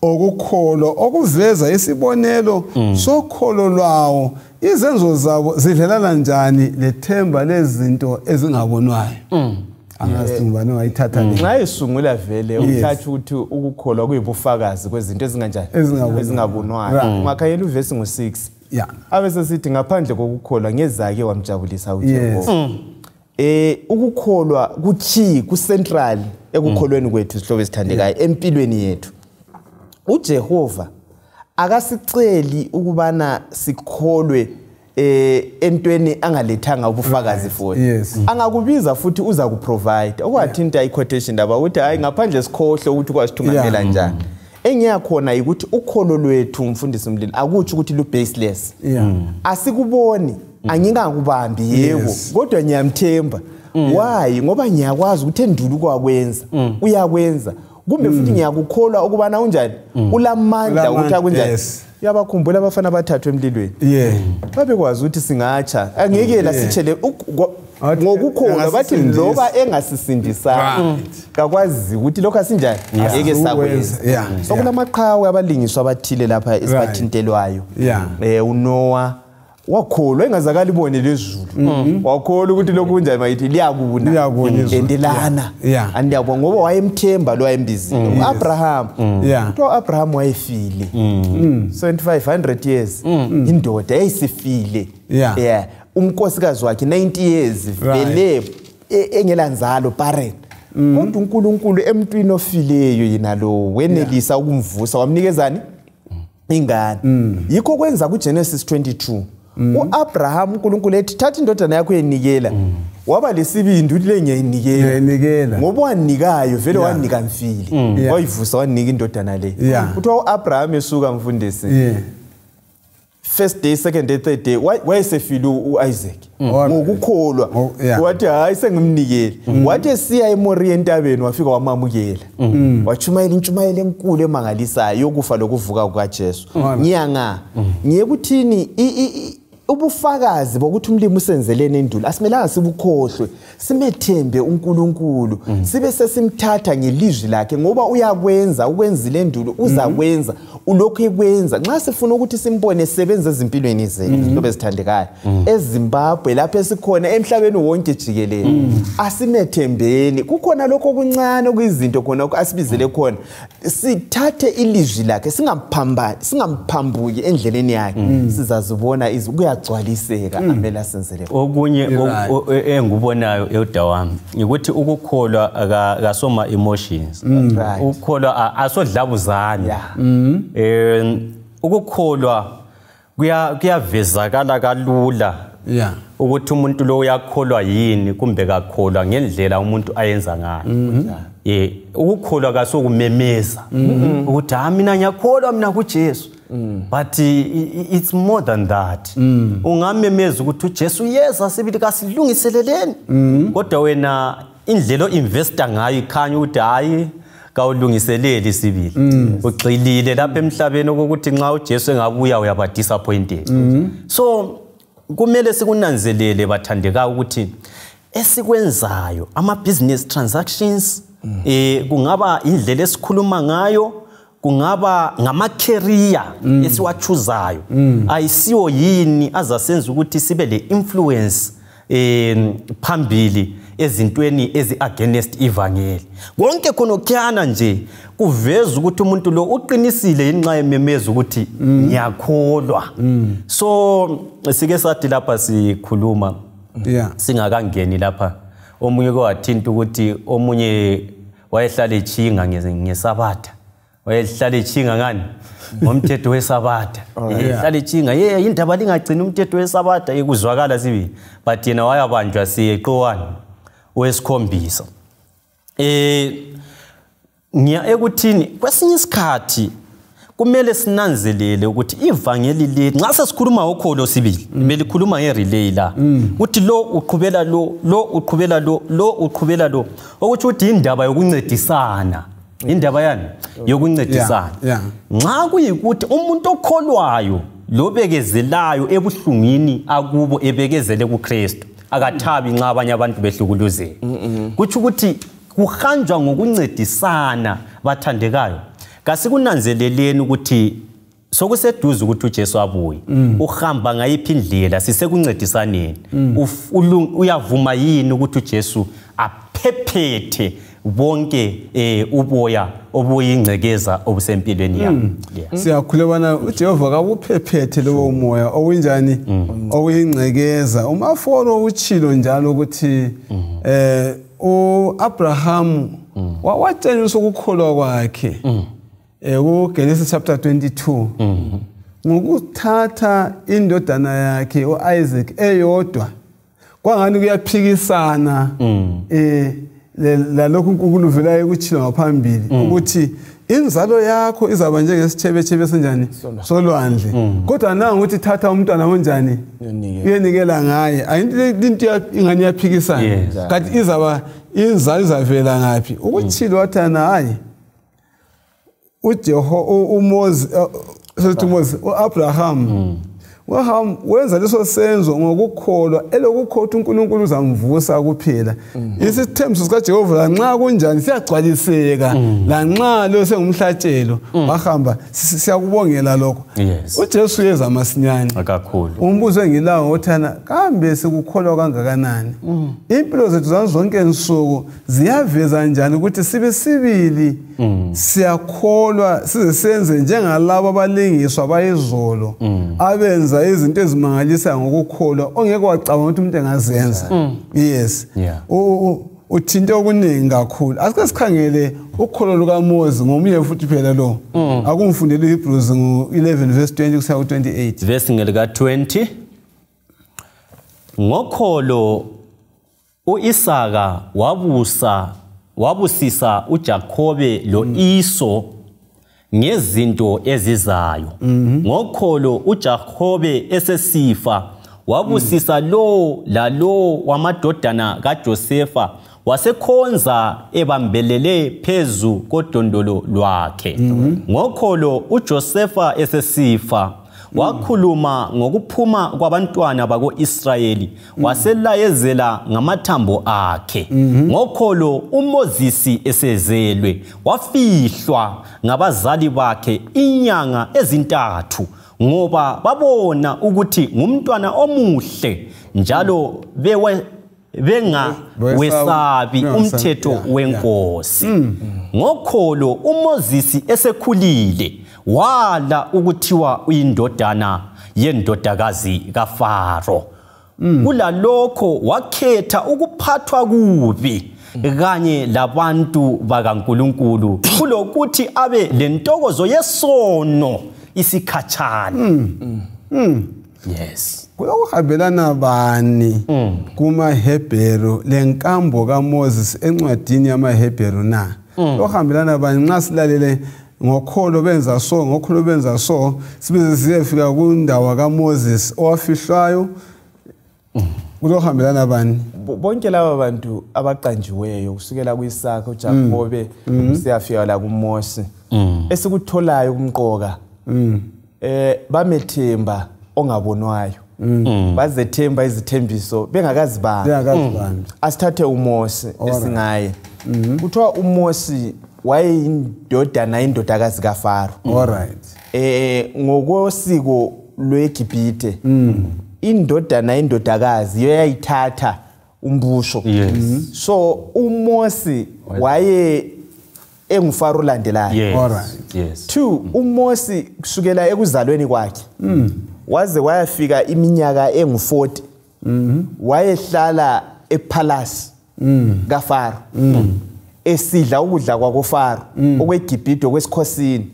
okukholwa okuveza isibonelo sokholo lwawo, izenzo zabo zidlelana njani lethemba lezinto ezingabonwayo. Angazi ngubani ongayithatha le. Nxa isungula vele uthatha ukuthi ukukholwa kuyibufakazi kwezinto ezinganjani ezingabonwayo. Ungakhayela uvesi ngo6 abe sesithi ngaphandle kokukholwa ngezake wamjabulisa uJehova. Ukukholwa ku-key, ku-central ekukholweni kwethu sihlobo esithandekayo empilweni yethu. uJehova akasiceli ukubana sikholwe entweni angalethanga ubufakazi futhi. Angakubiza futhi uza kuprovide. Okwathinta i-quotation ndaba ukuthi hayi ngaphandle sikhohle ukuthi kwasithungamela njani. Engiyakhona ukuthi ukholo lwethu umfundisi umlilo akutsho ukuthi lu baseless. Asikuboni, angingakubambi yebo, kodwa ngiyamthemba. Why? Ngoba ngiyakwazi ukuthi endulu kwakwenza, uyakwenza. Kumbe futhi ngiyakukholwa ukubana unjani, ulamandla ukuthi akunjani. Uyabakhumbula abafana abathathu emlilweni? Babekwazi ukuthi singatsha, angeke la sitshele ngokukholwa, bathi loba engasisindisanga kakwazi ukuthi lokho asinjani, ngeke sakwenza. So kulamaqhawe abalingiswa abathile lapha esibathintelwayo. uNoah wakholwa engazakali ibone lezulu, wakholwa ukuthi lokhu kunjani, mayithi liyakuna endelana, andiyabonga ngoba wayemthemba lo wayembizile. uAbraham, kuthiwa uAbraham wayefile 7500 years, indoda yayisifile. Unkosikazi wakhe 90 years vele engelanzalo, barren. Kodwa uNkulunkulu emntwini ofileyo yena lo wenelisa ukumvusa, wamnikezani ingane. Yikho kwenza kuGenesis 22 uAbraham, uNkulunkulu ethi thatha indodana yakho uyenikela, waba lesibindi ukuthi le ngiyayinikela, ngoba wanikayo vele wanika mfile, wayivusa wanika indodana le. Kuthiwa uAbraham esuka, mfundisi, first day, second day, third day, wayesefile uIsaac ngokukholwa, wathi hayi sengimnikele. Wathi esiya eMoriya entabeni, wafika wamamukela, wachumayela intshumayelo enkulu emangalisayo yokufa lokuvuka kukaJesu. Ngiyanga ngiyekuthini ubufakazi bokuthi umlimi usenzelene endulo asimelanga sibukhohlwe, simethembe uNkulunkulu, sibe sesimthatha ngelizwi lakhe, ngoba uyakwenza, ukwenzile endulo, uzakwenza, ulokhu ekwenza. Nxa sifuna ukuthi simbone sebenza ezimpilweni zethu lobe zithandekayo eZimbabwe lapho esikhona, emhlabeni wonke jikelele, asimethembeni. Kukhona lokho okuncane okuyizinto khona asibizele khona, sithathe ilizwi lakhe, singamphambani, singamphambuki endleleni yakhe, sizazibona kuyagcwaliseka amele asenzele. Okunye engikubonayo elder wami ukuthi ukukholwa akasoma emotions, ukukholwa asodlabuzane. Ukukholwa kuyavezakala kalula ukuthi umuntu lo uyakholwa yini kumbe kakholwa ngendlela umuntu ayenza ngayo. Ukukholwa kasokumemeza ukuthi ha mina ngiyakholwa mina kuJesu, but it's more than that. Ungamemeza ukuthi uJesu uyeza sibili, kasilungiseleleni, kodwa wena indlela o-investa ngayo ikhanya ukuthi hayi kawulungiseleli sibili, ugxilile lapha emhlabeni okokuthi nxa uJesu engabuya uyaba disappointed. So kumele sikunanzelele bathandekayo ukuthi esikwenzayo ama business transactions, kungaba indlela esikhuluma ngayo, kungaba ngama-career esiwachuzayo, ayisiwo yini azasenza ukuthi sibe le influence phambili ezintweni ezi-against ivangeli. Konke khonokuyana nje kuveza ukuthi umuntu lo uqinisile yini nxa ememeza ukuthi ngiyakholwa. So sike sathi lapha sikhuluma singakangeni lapha, omunye kwathinta ukuthi omunye wayehlala echinga ngesabatha, wayehlala echinga ngani ngomthetho wesabatha, ehlala echinga indaba lingagcini umthetho wesabatha, ikuzwakala sibili, but yena wayabanjwa siyeqowani wesikhombisa. Ngiya ekuthini kwesinye isikhathi kumele sinanzelele ukuthi ivangeli le nxa sesikhuluma ngokholo sibili, belikhuluma ngerelay la, ukuthi lo uqhubela lo, lo uqhubela lo, lo uqhubela lo, okuthi ukuthi indaba yokuncedisana, indaba yani yokuncedisana. Nxa kuyikuthi umuntu okholwayo lobekezelayo ebuhlungwini akubo ebekezele kuKristu, akathabi nxa abanye abantu behlukuluzeka. Kutsho ukuthi kuhanjwa ngokuncedisana bathandekayo. Kasikunanzeleleni ukuthi sokuseduze ukuthi uJesu abuye, uhamba ngayiphi indlela, sisekuncedisaneni. Uyavuma yini ukuthi uJesu aphephethe bonke uboya obuyingcekeza obusempilweni yakho? Siyakhulekana uJehova kabuphephethe lowo moya owinjani okuyingcekeza. Umaforo uchilo njalo ukuthi uAbraham watshengisa ukukholwa kwakhe kuGenesis chapter 22 ngokuthatha indodana yakhe uIsaac eyodwa, kwangani kuyaphikisana lalokhu uNkulunkulu vela ekuchilo ngaphambili ukuthi inzalo yakho izaba njengesithebethebe senjani solwandle, kodwa nanga ukuthi thatha umntwana onjani uyenikela ngaye, ayinto into ingane iyaphikisana, kanti izaba inzalo izavela ngaphi? Ukuchilo wathana hayi uJeho uMoses Sothi Moses uAbraham wahamba wenza leso senzo ngokukholwa elokukholwa ukuthi uNkulunkulu uzamvusa kuphela. Isithembiso sikaJehova lanxa kunjani siyagcwaliseka, lanxa lo sengumhlatshelo wahamba, siyakubongela lokho. UJesu uyeza masinyane kakhulu. Umbuzo engilawo uthana kambe sikukholwa kangakanani? Impilo zethu zonke insuku ziyaveza njani ukuthi sibe sibili siyakholwa, size senze njengalabo abalingiswa bayizolo abenza izinto ezimangalisa ngokukholwa ongeke wacabanga ukuthi umuntu engazenza. Yes. Uthinte okuningi kakhulu. Asike sikhangele ukholo lukaMose ngomunye futhi phela lo. Akumfundele iHebrews ngo-11 verse 20 kusiya ku-28. Verse ngelika 20. Ngokholo uIsaka wabusisa uJakobe loIso ngezinto ezizayo. Ngokholo uJakobe esesifa wabusisa lo lalo wamadodana kaJosefa, wasekhonza ebambelele phezu kodondolo lwakhe. Ngokholo uJosefa esesifa wakhuluma ngokuphuma kwabantwana bako-Israyeli, waselayezela ngamathambo akhe. Ngokholo uMozisi esezelwe wafihlwa ngabazali bakhe inyanga ezintathu, ngoba babona ukuthi ngumntwana omuhle, njalo bengawesabi umthetho wenkosi. Ngokholo uMozisi esekhulile wala ukuthiwa uyindodana yendodakazi kaFaro. Kulalokho wakhetha ukuphathwa kubi kanye labantu bakaNkulunkulu kulokuthi abe lentokozo yesono isikhatshana. Yes. Kuyokuhambelana bani kumaHebheru lenkambo kaMoses encwadini yamaHebheru na? Kuyokuhambelana bani nxa silalele ngokholo benza so, ngokholo benza so, sibe siyefika kundawo kaMoses owafihlwayo? Kuzohambelana bani? Bonke laba bantu abaqanjiweyo kusukela kuIsaka, uJakobe, siyafika la kuMose, esikutholayo kumqoka bamethemba ongabonwayo, bazethemba izithembiso bengakazibambi. Asithathe uMose esingaye. Kuthiwa uMose wayeyindodana indodakazi kaFaro. Alright. Ngokosiko lweGibhithe, indodana indodakazi yayithatha umbuso. So uMose waye enguFaro olandelayo. Alright. Yes. 2 uMose kusukela ekuzalweni kwakhe waze wayafika iminyaka engu40, wayehlala epalace kaFaro, esidla ukudla kwakoFaro okweGibhithe okwesikhosini.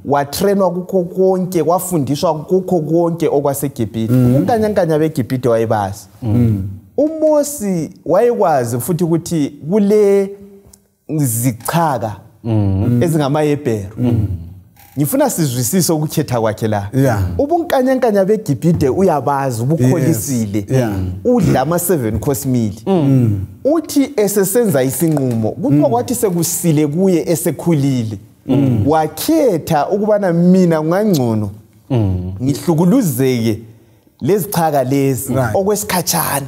Watrenwa kukho konke, kwafundiswa kukho konke okwaseGibhithe. Unkanyankanya beGibhithe wayebazi. uMose wayekwazi futhi ukuthi kule zichaka ezingamaHebheru. Ngifuna sizwisise ukukhetha kwakhe la. Ubunkanyankanya beGibhithe uyabazi, ubukholisile. Udla ama 7 course meal. Uthi esesenza isinqumo, kuthiwa kwathi sekusile kuye esekhulile, wakhetha ukubana mina ngangcono ngihlukuluzeke lezichaka lezi okwesikhatshana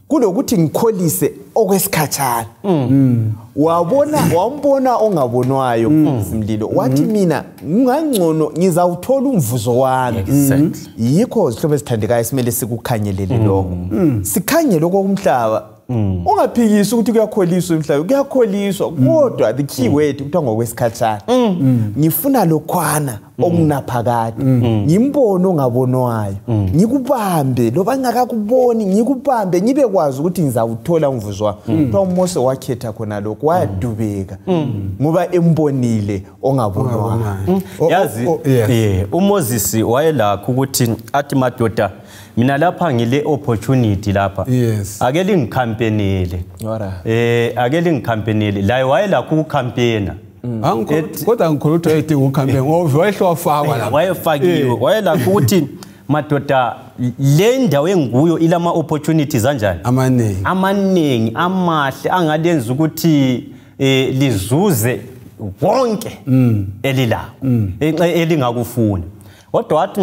kulokuthi ngikholise okwesikhatshana. Wabona, wambona ongabonwayo umlilo, wathi mina ngangcono ngizawuthola umvuzo wami. Yikho zihlobo ezithandekayo simele sikukhanyelele lokho, sikhanyele okomhlaba. Ungaphikisi ukuthi kuyakholiswa emhlabeni, kuyakholiswa, kodwa the key word kuthiwa ngokwesikhatshana. Ngifuna lokhwana okunaphakade, ngimbone ongabonwayo, ngikubambe loba ngingakakuboni, ngikubambe ngibe kwazi ukuthi ngizawuthola umvuzo wami. Kuthiwa uMose wakhetha khona lokho, wayadubeka ngoba embonile ongabonwayo. Yazi uMoses wayelakho ukuthi athi madoda, mina lapha ngile opportunity lapha, ake lingikhampenele, ake lingikhampenele. La wayelakho ukukhampena. Kodwa ngikhuluma ukuthi wayedinga ukukhampena ngoba wayehlowafakwa lapha. Wayefakiwe, wayelakho ukuthi madoda le ndawo enguyo ilama opportunities anjani? Amaningi. Amaningi, amahle angalenza ukuthi lizuze konke elilakho elingakufuna. Kodwa wathi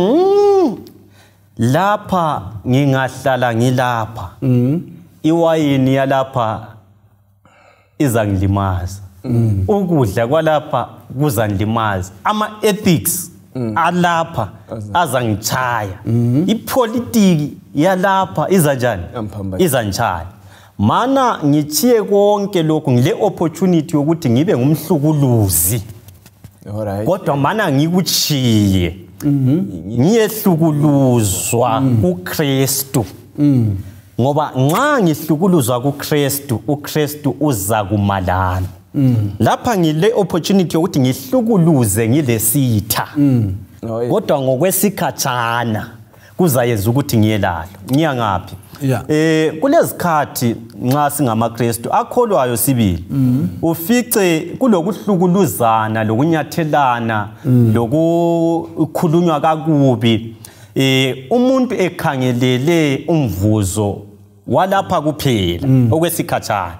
lapha ngingahlala ngilapha, iwayini yalapha izangilimaza, ukudla kwalapha kuzangilimaza, ama ethics alapha azangichaya, ipolitiki yalapha izanjani, izangichaya. Mana ngithiye konke lokhu ngile opportunity yokuthi ngibe ngumhlukuluzi, kodwa mana ngikuchiye ngiyehlukuluzwa kuKristu. Ngoba nxa ngihlukuluzwa kuKristu, uKristu uza kumalana. Lapha ngile opportunity yokuthi ngihlukuluze ngilesitha, kodwa ngokwesikhatshana kuzayenza ukuthi ngiyelalo. Ngiya ngaphi? Kulezikhathi nxa singamaKristu akholwayo sibili, ufice kulokuhlukuluzana, lokunyathelana, lokukhulunywa kakubi, umuntu ekhangelele umvuzo walapha kuphela okwesikhatshana.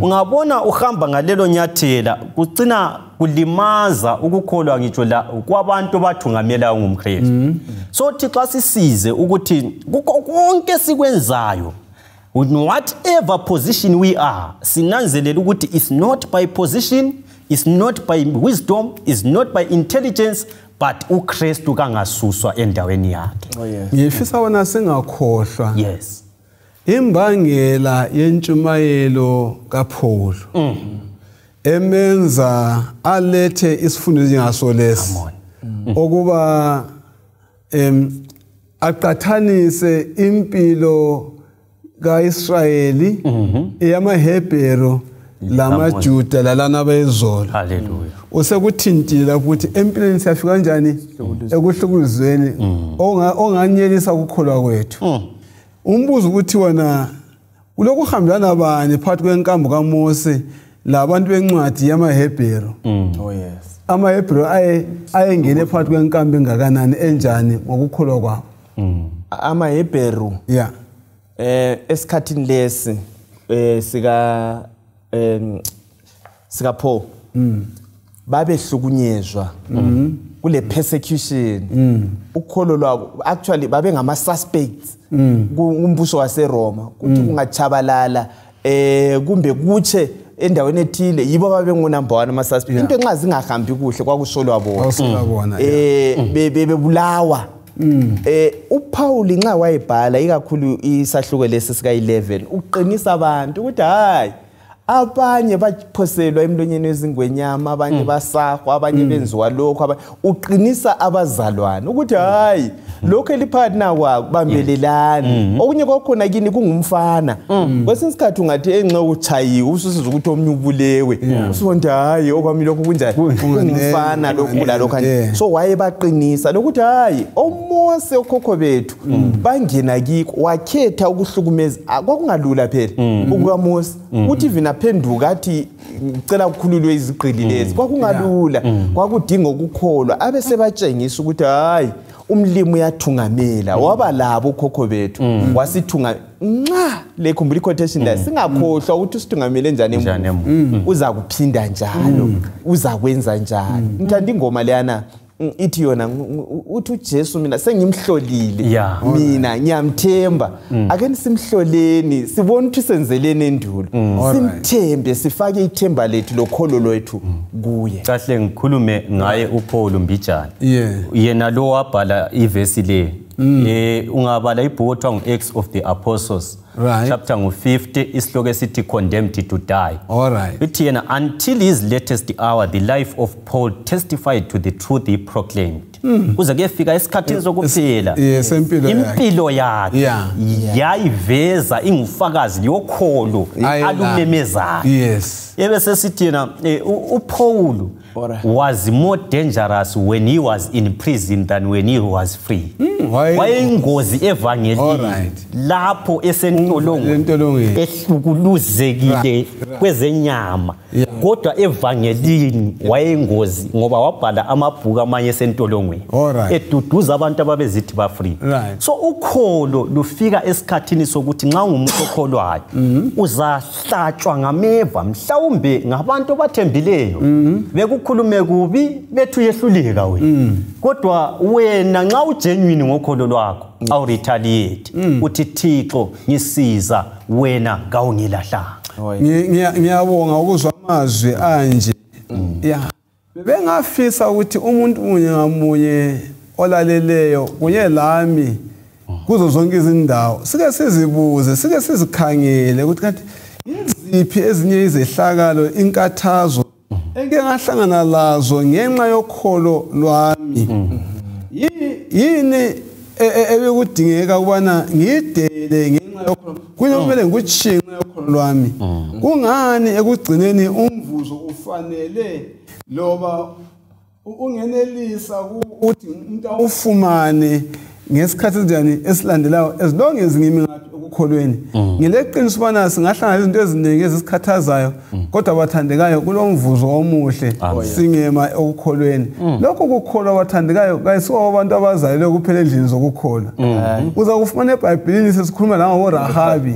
Ungabona uhamba ngalelo nyathela, kucina kulimaza ukukholwa ngitsho la kwabantu bathungamela ngumKristu. So Thixo sisize ukuthi kukho konke sikwenzayo, in whatever position we are, sinanzelele ukuthi it's not by position, it's not by wisdom, it's not by intelligence, but uKristu kangasuswa endaweni yakhe. Ngifisa wona singakhohlwa. Yes. Imbangela yentshumayelo kaPaul emenza alethe isifundo esingasolesi okuba aqathanise impilo kaIsrayeli eyamaHebheru lamaJuda lalana bayizolo. Hallelujah. Usekuthintile ukuthi empilweni siyafika kanjani ekuhlukuluzweni onganyelisa ukukholwa kwethu. Umbuzo ukuthi wena kulokuhambelana abanye phakathi kwenkambo kaMose labantu bencwadi yamaHebheru. Oh yes. AmaHebheru ayengene phakathi kwenkambo engakanani enjani ngokukholwa kwabo. AmaHebheru yeah. Esikhathini lesi sika sika Paul babehlukunyezwa kule persecution. Ukholo lwabo actually babe ngama suspects kumbuso waseRoma, kuthi kungachabalala kumbe kutshe endaweni ethile, yibo babe ngu number 1 ama suspects. Into enxa zingahambi kuhle kwakusolwa bona, bebulawa. uPaul nxa wayebhala ikakhulu isahluko lesi sika 11 uqinisa abantu ukuthi hayi, abanye baphoselwa emlonyeni wezingwenyama, abanye basahwa, abanye benziwa lokho. Uqinisa abazalwane ukuthi hayi, lokho eliphakathi nakwa bambelelani. Okunye kwakhona kini kungumfana, kwesinye isikhathi ungathi enxe uchayiwe ususiza ukuthi omnye ubulewe, usubona hayi okwami lokho kunjani, kungumfana lokhu lalokho. So wayebaqinisa lokuthi hayi, oMose okhokho bethu bangena kikho, wakhetha ukuhlukumeza. Kwakungalula phela ukukaMose uthi vina phenduka athi ngicela ukukhululwe izigqili lezi, kwakungalula, kwakudinga ukukholwa. Abe sebatshengisa ukuthi hayi, umlimi uyathungamela, waba labo ukhokho bethu wasithunga. Nxa le khumbula i-quotation la, singakhohlwa ukuthi usithungamele njani emuva, uza kuphinda njalo, uza kwenza njalo. Ngithanda ingoma leyana ithi yona uthi uJesu mina sengimhlolile, mina ngiyamthemba, ake simhloleni sibone ukuthi senzeleni endulo, simthembe, sifake ithemba lethu lokholo lwethu kuye. Kahle ngikhulume ngaye uPaul Mbijana. Yena lo wabhala ivesi le. Ungabala ibhuku okuthiwa ngu-Acts of the Apostles, chapter ngu-50, isihloko esithi Condemned to Die. Ithi yena, until his latest hour the life of Paul testified to the truth he proclaimed. Kuze kuyefika esikhathini sokuphela, impilo yakhe yayiveza ingufakazi yokholo alumemezayo. Ebese sithi yena uPaul was more dangerous when he was in prison than when he was free. Wayeyingozi evangelini lapho esentolongweni, ehlukuluzekile kwezenyama, kodwa evangelini wayeyingozi ngoba wabhala amabhuku amanye esentolongweni eduduza abantu ababezithi ba free. So ukholo lufika esikhathini sokuthi nxa ungumuntu okholwayo uzahlatshwa ngameva, mhlawumbe ngabantu abathembileyo bekukhulume kubi bethi uyehluleka wena, kodwa wena nxa ugenuine ngokholo lwakho awuretaliate, uthi Thixo ngisiza wena kawungilahlanga. Ngiyabonga ukuzwa amazwi anje. Bengafisa ukuthi umuntu munye ngamunye olaleleyo kunye lami kuzo zonke izindawo sike sizibuze, sike sizikhangele ukuthi kanti yiziphi ezinye izehlakalo, inkathazo engike ngahlangana lazo ngenxa yokholo lwami. Yini ebekudingeka ukubana ngidele ngenxa yokholo, kunomele ngikutshiye ngenxa yokholo lwami? Kungani ekugcineni umvuzo ufanele loba ungenelisa ukuthi umuntu awufumane ngesikhathi esinjani esilandelayo, as long as ngimi ngaphi ekukholweni? Ngileqiniso ubana singahlangana izinto eziningi ezisikhathazayo, kodwa abathandekayo kulomvuzo omuhle singema ekukholweni. Lokho kukholwa abathandekayo kayisiwo abantu abazalelwe kuphela endlini zokukholwa. Uza kufumana eBhayibhelini sesikhuluma la ngoRahabi.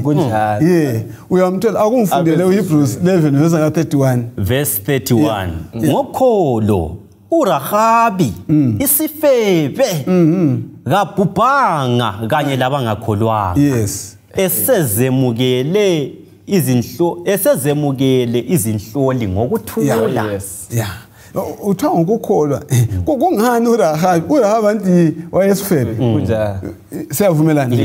Uyamthola, akungifundele uHebrews 11 verse 31. Verse 31. Ngokholo uRahabi isifebe kabhubhanga kanye labangakholwanga. Esezemukele izinhloli ngokuthula. Uthiwa ngokukholwa. Kungani uRahabi? uRahabi anti wayesifebe. Siyavumelana.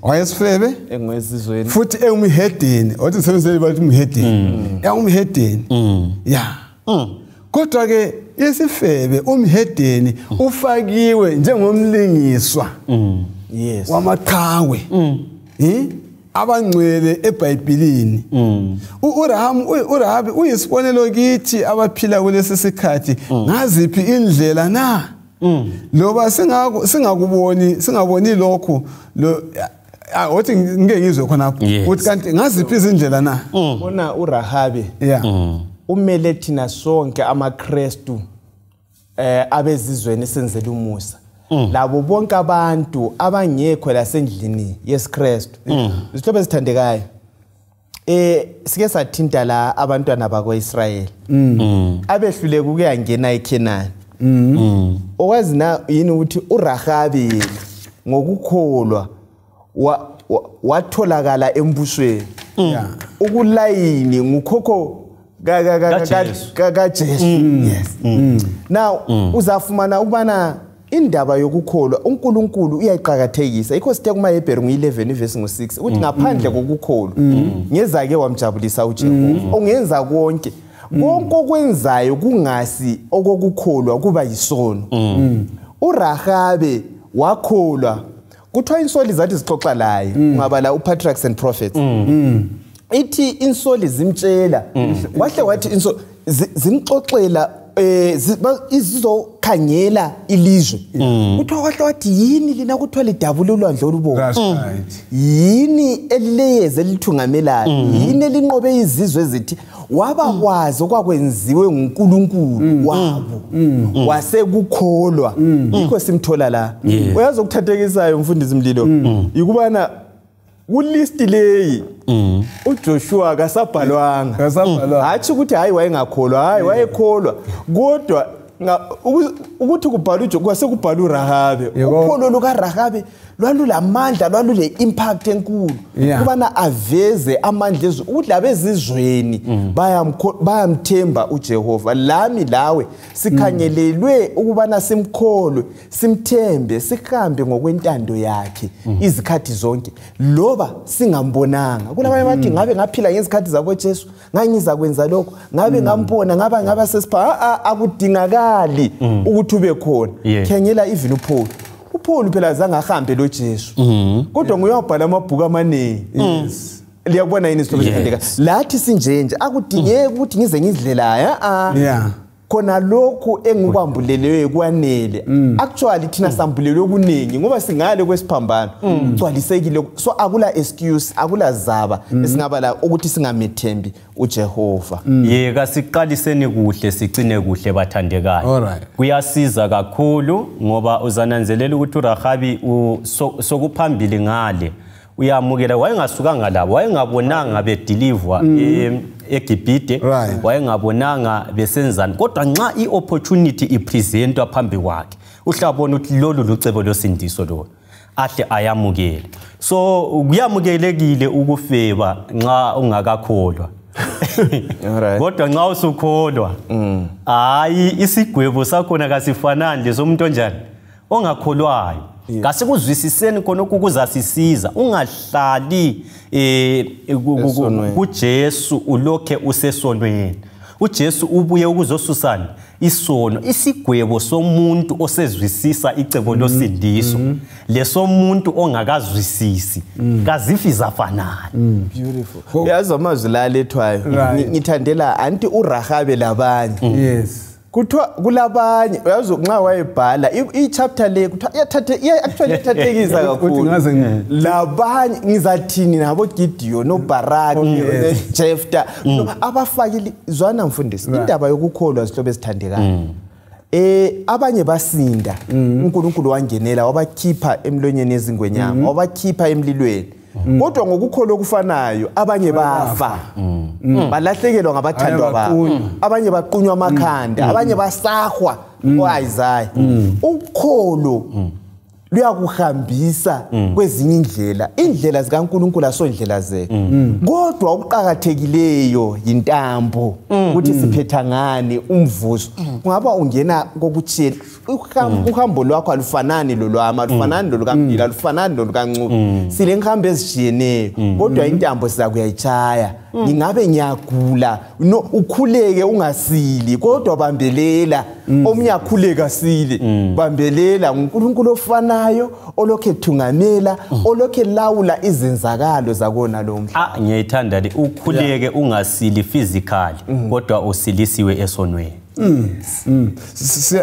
Wayesifebe engwesizweni futhi engumhedeni. Wathi sebenzele bathi umhedeni. Engumhedeni. Kodwa ke isifebe umhedeni ufakiwe njengomlingiswa wamaqhawe abangcwele eBhayibhelini. uRahabi uyisibonelo kithi abaphila kulesi sikhathi. Ngaziphi indlela na? Loba singakuboni, singaboni lokho lo othi ngike ngizwe khonapho uthi kanti ngaziphi izindlela na? Bona uRahabi umele thina sonke amaKrestu abezizweni senzele umusa, labo bonke abantu abangekho lasendlini yesiKrestu. Izihlobo ezithandekayo, sike sathinta la abantwana bakwaIsrayeli abehluleka ukuyangena eKhenani. Okwazi na yini ukuthi uRahabi ngokukholwa watholakala embusweni? Ukulayini ngukhokho kaJesu. Yes. Now uzafumana ukubana indaba yokukholwa uNkulunkulu uyayiqhakathekisa. Yikho sithe kumaHebheru ngu-11 verse ngo-6 ukuthi ngaphandle kokukholwa ngezake wamjabulisa uJehova. Ongenza konke konke okwenzayo kungasi okokukholwa kuba yisono. uRahabe wakholwa. Kuthiwa insoli zathi zixoxa laye, ungabala uPatriarchs and Prophets. Ithi insoli zimtshela, wahle wathi insoli zimxoxela izizokhangela ilizwe. Kuthiwa wahle wathi yini lina kuthiwa lidabula ulwandle olubomvu, yini elileyeze elithungamelayo, yini elinqobe izizwe ezithi. Wabakwazi okwakwenziwe nguNkulunkulu wabo, wasekukholwa. Yikho simthola la. Uyazi okuthathekisayo mfundisi Mlilo yikubana kulist leyi uJoshua kasabhalwanga. Hathi ukuthi hayi wayengakholwa, hayi wayekholwa, kodwa ukuthi kubhalwa uJoshua kwasekubhalwa uRahabi. Ukholo lukaRahabi lwalulamandla, lwalule impact enkulu kubana aveze amandla ezwe ukuthi labezizweni bayamthemba uJehova. Lami lawe sikhanyelelwe ukubana simkholwe, simthembe, sihambe ngokwentando yakhe izikhathi zonke loba singambonanga. Kulabanye bathi ngabe ngaphila ngezikhathi zabo Jesu ngangiza kwenza lokho, ngabe ngambona, ngaba sesipha. Akudingakali ukuthi ube khona. Khangela even uPaul. uPaul phela zange ahambe lo Jesu, kodwa nguye wabhala amabhuku amaningi. Liyakubona yini isihlobo esithandeka? Lathi sinjenje akudingeki ukuthi ngize ngidlelayo. Khona lokhu engikwambuleleyo kwanele. Actually thina sambulelwe okuningi ngoba singale kwesiphambano kugcwalisekile, so akula excuse, akula zaba esingaba la ukuthi singamethembi uJehova. Yeka siqaliseni kuhle sicine kuhle bathandekayo. Kuyasiza kakhulu ngoba uzananzelela ukuthi uRahabi sokuphambili ngale uyamukela, wayengasukanga labo, wayengabonanga bedilivwa eGibhite, wayengabonanga besenzani, kodwa nxa i-opportunity ipresentwa phambi kwakhe uhlabona ukuthi lolu lucebo losindiso lolu ahle ayamukele. So kuyamukelekile ukufeba nxa ungakakholwa. Kodwa nxa usukholwa hayi isigwebo sakhona kasifanani lesomuntu onjani ongakholwayo. Kasikuzwisiseni khona ukuzasisiza, ungahlali kuJesu ulokhe usesonweni. uJesu ubuye ukuzosusana isono, isigwebo somuntu osezwisisa icebo losindiso lesomuntu ongakazwisisi kazifi zafanana. Beautiful. Yazi amazwi la alethwayo ngithandela anti uRahabe labanye. Yes. Kuthiwa kulabanye uyazi nxa wayebhala i-chapter le kuthiwa iyathathe actually ithathekisa kakhulu. Labanye ngizathini nabo Gideon noBaraki noJephthah abafakile zwana mfundisi indaba yokukholwa zihlobo ezithandekayo. Abanye basinda uNkulunkulu wangenela wabakhipha emlonyeni ezingwenyama, wabakhipha emlilweni. Kodwa ngokukholwa okufanayo abanye bafa, balahlekelwa ngabathandwa babo, abanye baqunywa amakhanda, abanye basahwa ngo-Isaya. Ukholo luyakuhambisa kwezinye indlela, indlela zikaNkulunkulu asondlela zethu. Kodwa okuqakathekileyo yintambo ukuthi siphetha ngani umvuzo. Kungaba ungena kokutshela uhambo lwakho alufanani lolwami, alufanani lolukaMdila, alufanani lolukaNcube. Sile ngihambe ezishiyeneyo kodwa intambo siza kuyayitshaya. Ngingabe ngiyagula no ukhuleke ungasili kodwa bambelela. Omunye akhuleka sile bambelela uNkulunkulu ofanayo olokhe ethungamela olokhe lawula izenzakalo zakona lo mhla. Ngiyayithanda le ukhuleke ungasili physically kodwa usilisiwe esonweni.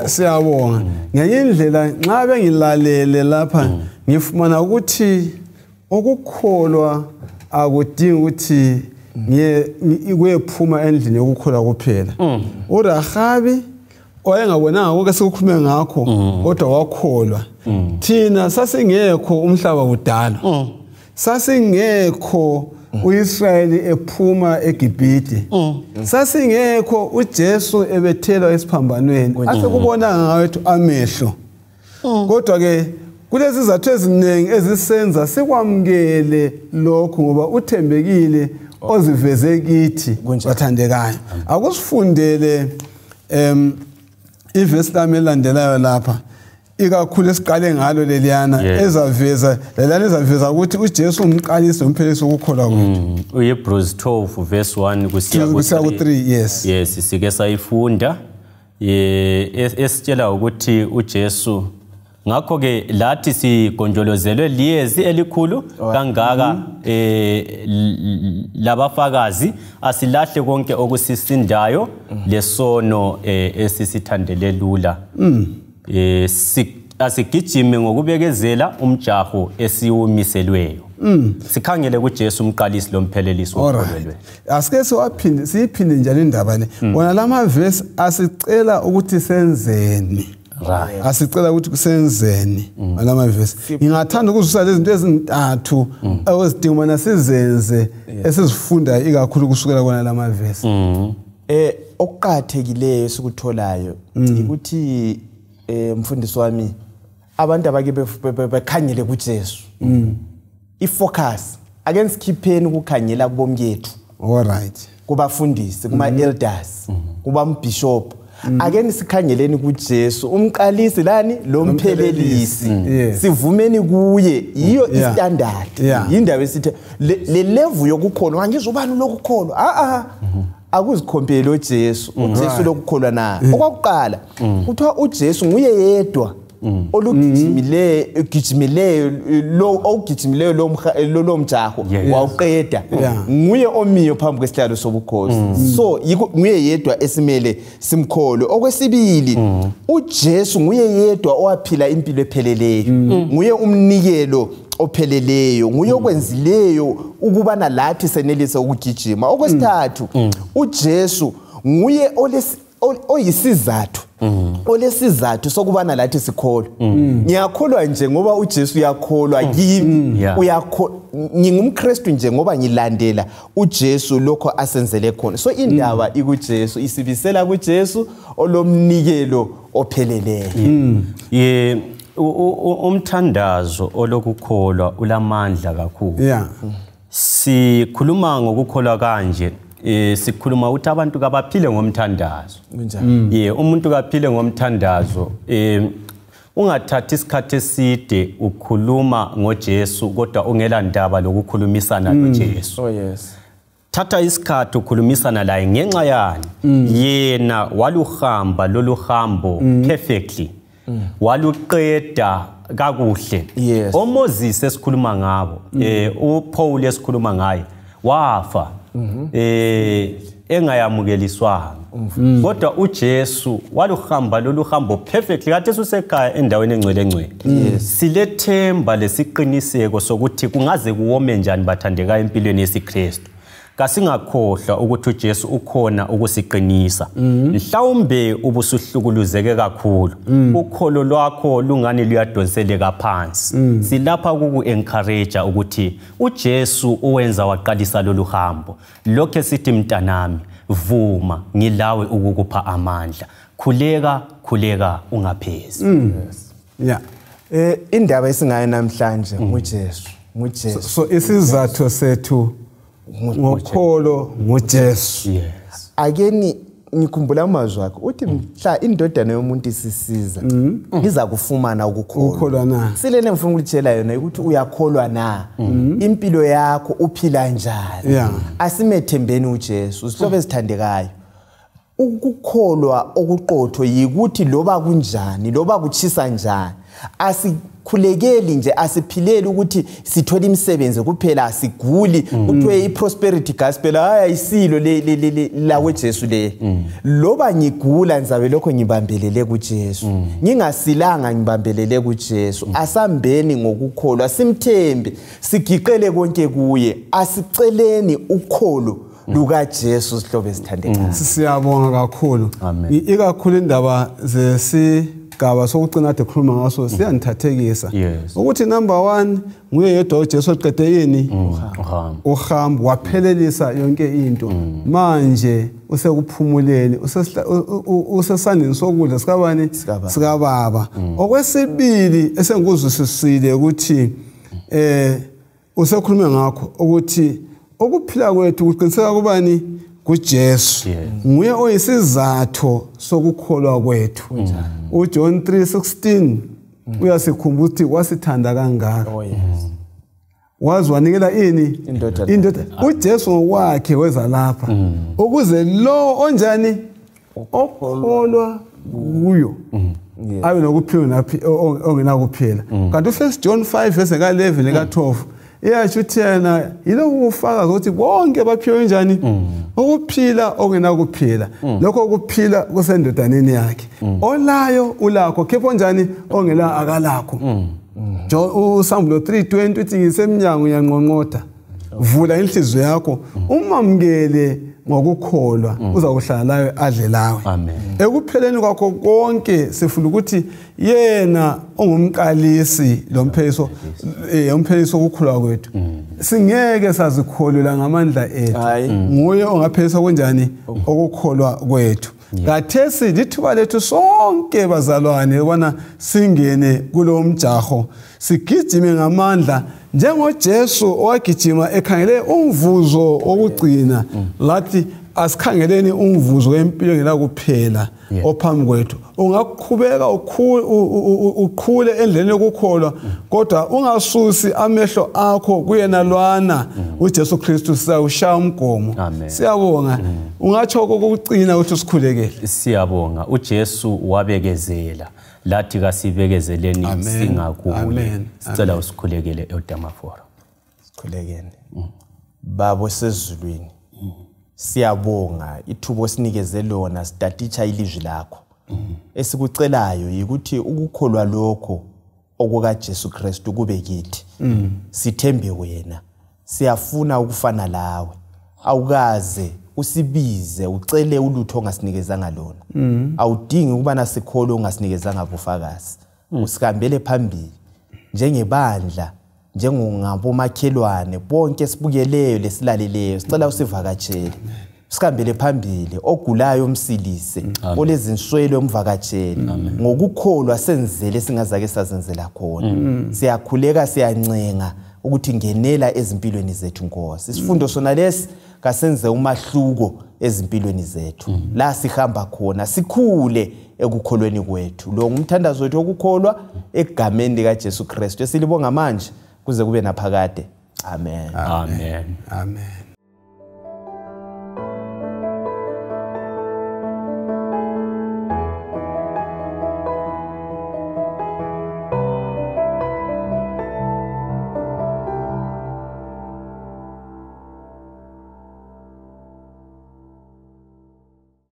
Siyabonga. Ngenye indlela nxa bengilalele lapha ngifumana ukuthi okukholwa akudingi ukuthi ngiye endlini yokukholwa kuphela. uRahabi wayengabonanga konke sekukhulume ngakho kodwa wakholwa. Thina sasingekho umhlaba kudala, sasingekho uIsrayeli ephuma eGibhite, sasingekho uJesu ebethelwa esiphambanweni, asekubonanga ngawethu amehlo. Kodwa ke kulezi zathu eziningi ezisenza sikwamukele lokhu ngoba uthembekile oziveze kithi bathandekayo. Akusifundele ivesi lami elandelayo lapha ikakhulu esiqale ngalo leliyana ezaveza leliyana ezaveza ukuthi uJesu umqalisi nomphelisi wokukholwa kwethu. uHebrews 12 verse 1 kusiya ku-3. Yes. Yes, sike sayifunda esitshela ukuthi uJesu ngakho ke lathi sigonjolozelwe liyezi elikhulu kangaka labafakazi, asilahle konke okusisindayo lesono esisithandele lula. Asigijime ngokubekezela umjaho esiwumiselweyo. Sikhangele kuJesu umqalisi lomphelelisi wokukholwa. Asike siwaphinde siyiphinde njalo indaba le. Wona lama verse asicela ukuthi senzeni. Asicela ukuthi kusenzeni ngalama verse. Ngingathanda ukuzwisa lezi zinto ezintathu ezidinga mana sizenze esizifunda ikakhulu kusukela kona lama verse. Okuqhathekileyo sikutholayo ukuthi mfundisi wami abantu abake bekhanyele kuJesu. Ifocus ake sikhipheni ukukhanyela kubomkethu. All right. Kubafundisi, kuma elders, kuba mbishop. Ake nisikhangeleni kuJesu umqalisi lani lomphelelisi. Sivumeni kuye, yiyo istandard. Indaba esithi le level yokukholwa angizobani lokukholwa. Akuzikhompele uJesu, uJesu lokukholwa na. Okwakuqala kuthiwa uJesu nguye yedwa Olugijimileyo lo ogijimileyo lo mjaho wawuqeda nguye omiyo phambi kwesihlalo sobukhosi. So nguye yedwa esimele simkholwe. Okwesibili, uJesu nguye yedwa owaphila impilo epheleleyo, nguye umnikelo opheleleyo, nguye okwenzileyo ukubana lathi senelise ukugijima. Okwesithathu, uJesu nguye oyisizathu olesizathu sokubana lathi sikholwe. Ngiyakholwa nje ngoba uJesu uyakholwa kimi, ngingumKristu nje ngoba ngilandela uJesu lokho asenzele khona. So indaba ikuJesu, isibisela kuJesu olomnikelo opheleleyo. Umthandazo olokukholwa ulamandla kakhulu. Sikhuluma ngokukholwa kanje, sikhuluma ukuthi abantu kabaphile ngomthandazo. Umuntu kaphile ngomthandazo. Ungathathi isikhathi eside ukhuluma ngoJesu kodwa ungela ndaba lokukhulumisana noJesu. Thatha isikhathi ukhulumisana laye ngenxa yani yena waluhamba lolu hambo perfectly, waluqeda kakuhle. OMoses esikhuluma ngabo, uPaul esikhuluma ngaye wafa engayamukeliswanga, kodwa uJesu waluhamba lolu hambo perfectly. Kade usekhaya endaweni engcwele engcwele. Silethemba lesiqiniseko sokuthi kungaze kuwome njani bathandekayo empilweni yesiKristu, kasingakhohlwa ukuthi uJesu ukhona ukusiqinisa. Mhlawumbe ubusuhlukuluzeke kakhulu, ukholo lwakho lungani luyadonseleka phansi. Silapha ukuku-encourage ukuthi uJesu owenza waqalisa lolu hambo, lokho sithi mntanami vuma, ngilawe ukukupha amandla. Khuleka, khuleka ungaphezi. Indaba esingayo namhlanje nguJesu, nguJesu. So isizathu sethu ngokholo ngoJesu. Akeni ngikhumbula amazwi akho uthi mhla indodana yomuntu isisiza iza kufumana ukukholwa na. Silene ngifuna ukutshela yona ukuthi uyakholwa na, impilo yakho uphila njani. Asimethembeni uJesu, zihlobo ezithandekayo. Ukukholwa okuqotho yikuthi loba kunjani, loba kuchisa njani, asikhulekeli nje, asiphileli ukuthi sithole imisebenzi kuphela, asiguli kuthiwe i-prosperity gospel hayi ayisilo le lawe Jesu le. Loba ngigula ngizabe lokho ngibambelele kuJesu, ngingasilanga ngibambelele kuJesu. Asambeni ngokukholwa, simthembe, sigiqele konke kuye, asiceleni ukholo lukaJesu sihlobo esithandekayo. Siyabonga kakhulu. Ikakhulu indaba zesigaba sokugcina ade khuluma ngaso siyanithathekisa ukuthi number 1 nguye yedwa uJesu oqede yini uhambo waphelelisa yonke into. Manje usekuphumuleni, usesandleni sokudla sikabani, sikababa. Okwesibili esengikuzwisisile ukuthi usekhulume ngakho ukuthi ukuphila kwethu kuqiniseka kubani, kuJesu. Nguye oyisizathu sokukholwa kwethu. uJohn 3:16 uyasikhumbuza ukuthi wasithanda kangaka, wazi wanikela ini indoda. uJesu ngokwakhe weza lapha ukuze lo onjani okholwa kuyo abe nokuphila ongenakuphila. Kanti u1 John 5 verse ka-11 ka-12 iyasho ukuthi yena yilokhu kufakaza ukuthi bonke baphiwe njani ukuphila ongenakuphila. Lokho ukuphila kusendodaneni yakhe. Olayo ulakho, kepha onjani ongela akalakho. uSambulo 3:20 uthi ngisemnyango uyanqonqotha, vula inhliziyo yakho umamukele ngokukholwa, uzakuhlala lawe adle lawe. Ekupheleni kwakho konke sifuna ukuthi yena ongumqalisi lompheliso umpheliso wokukhulwa kwethu, singeke sazikholwela ngamandla ethu, nguye ongaphelisa kanjani ukukholwa kwethu. Kathesi lithuba lethu sonke bazalwane ubana singene kulo mjaho, sigijime ngamandla njengoJesu owagijima ekhangele umvuzo wokugcina. Lathi asikhangeleni umvuzo wempilo ngelakuphela ophambi kwethu. Ungaqhubeka ukhule endleleni yokukholwa, kodwa ungasusi amehlo akho kuyena lwana uJesu Kristu. Siyawushaya umgomo. Siyabonga. Ungatsho kokugcina ukuthi sikhulekele. Siyabonga. uJesu wabekezela. Lathi kasibekezeleni singakuye. Sicela usikhulekele eDamaforo. Sikhulekene. Baba osezulwini, siyabonga ithuba osinikeze lona sitatitsha ilizwi lakho. Esikucelayo ukuthi ukukholwa lokho okukaJesu Kristu kube kithi. Sithembe wena. Siyafuna ukufana lawe. Awukaze usibize ucele ulutho ongasinikezanga lona. Awudingi ukubana sikholwe ongasinikezanga bufakazi. Usikambele phambili njengebandla, njengongabomakhelwane bonke sibukeleyo lesilaleleyo, sicela usivakatshele. Sikambele phambili, ogulayo umsilise, olezinswelo umvakatshele. Ngokukholwa senzele singazake sazenzela khona. Siyakhuleka, siyancenga ukuthi ngenela ezimpilweni zethu Nkosi. Isifundo sona lesi kasenze umahluko ezimpilweni zethu. La sihamba khona sikhule ekukholweni kwethu. Lo ngumthandazo wethu wokukholwa egameni lika Jesu Kristu. Esilibonga manje kuze kube naphakade. Amen. Amen. Amen.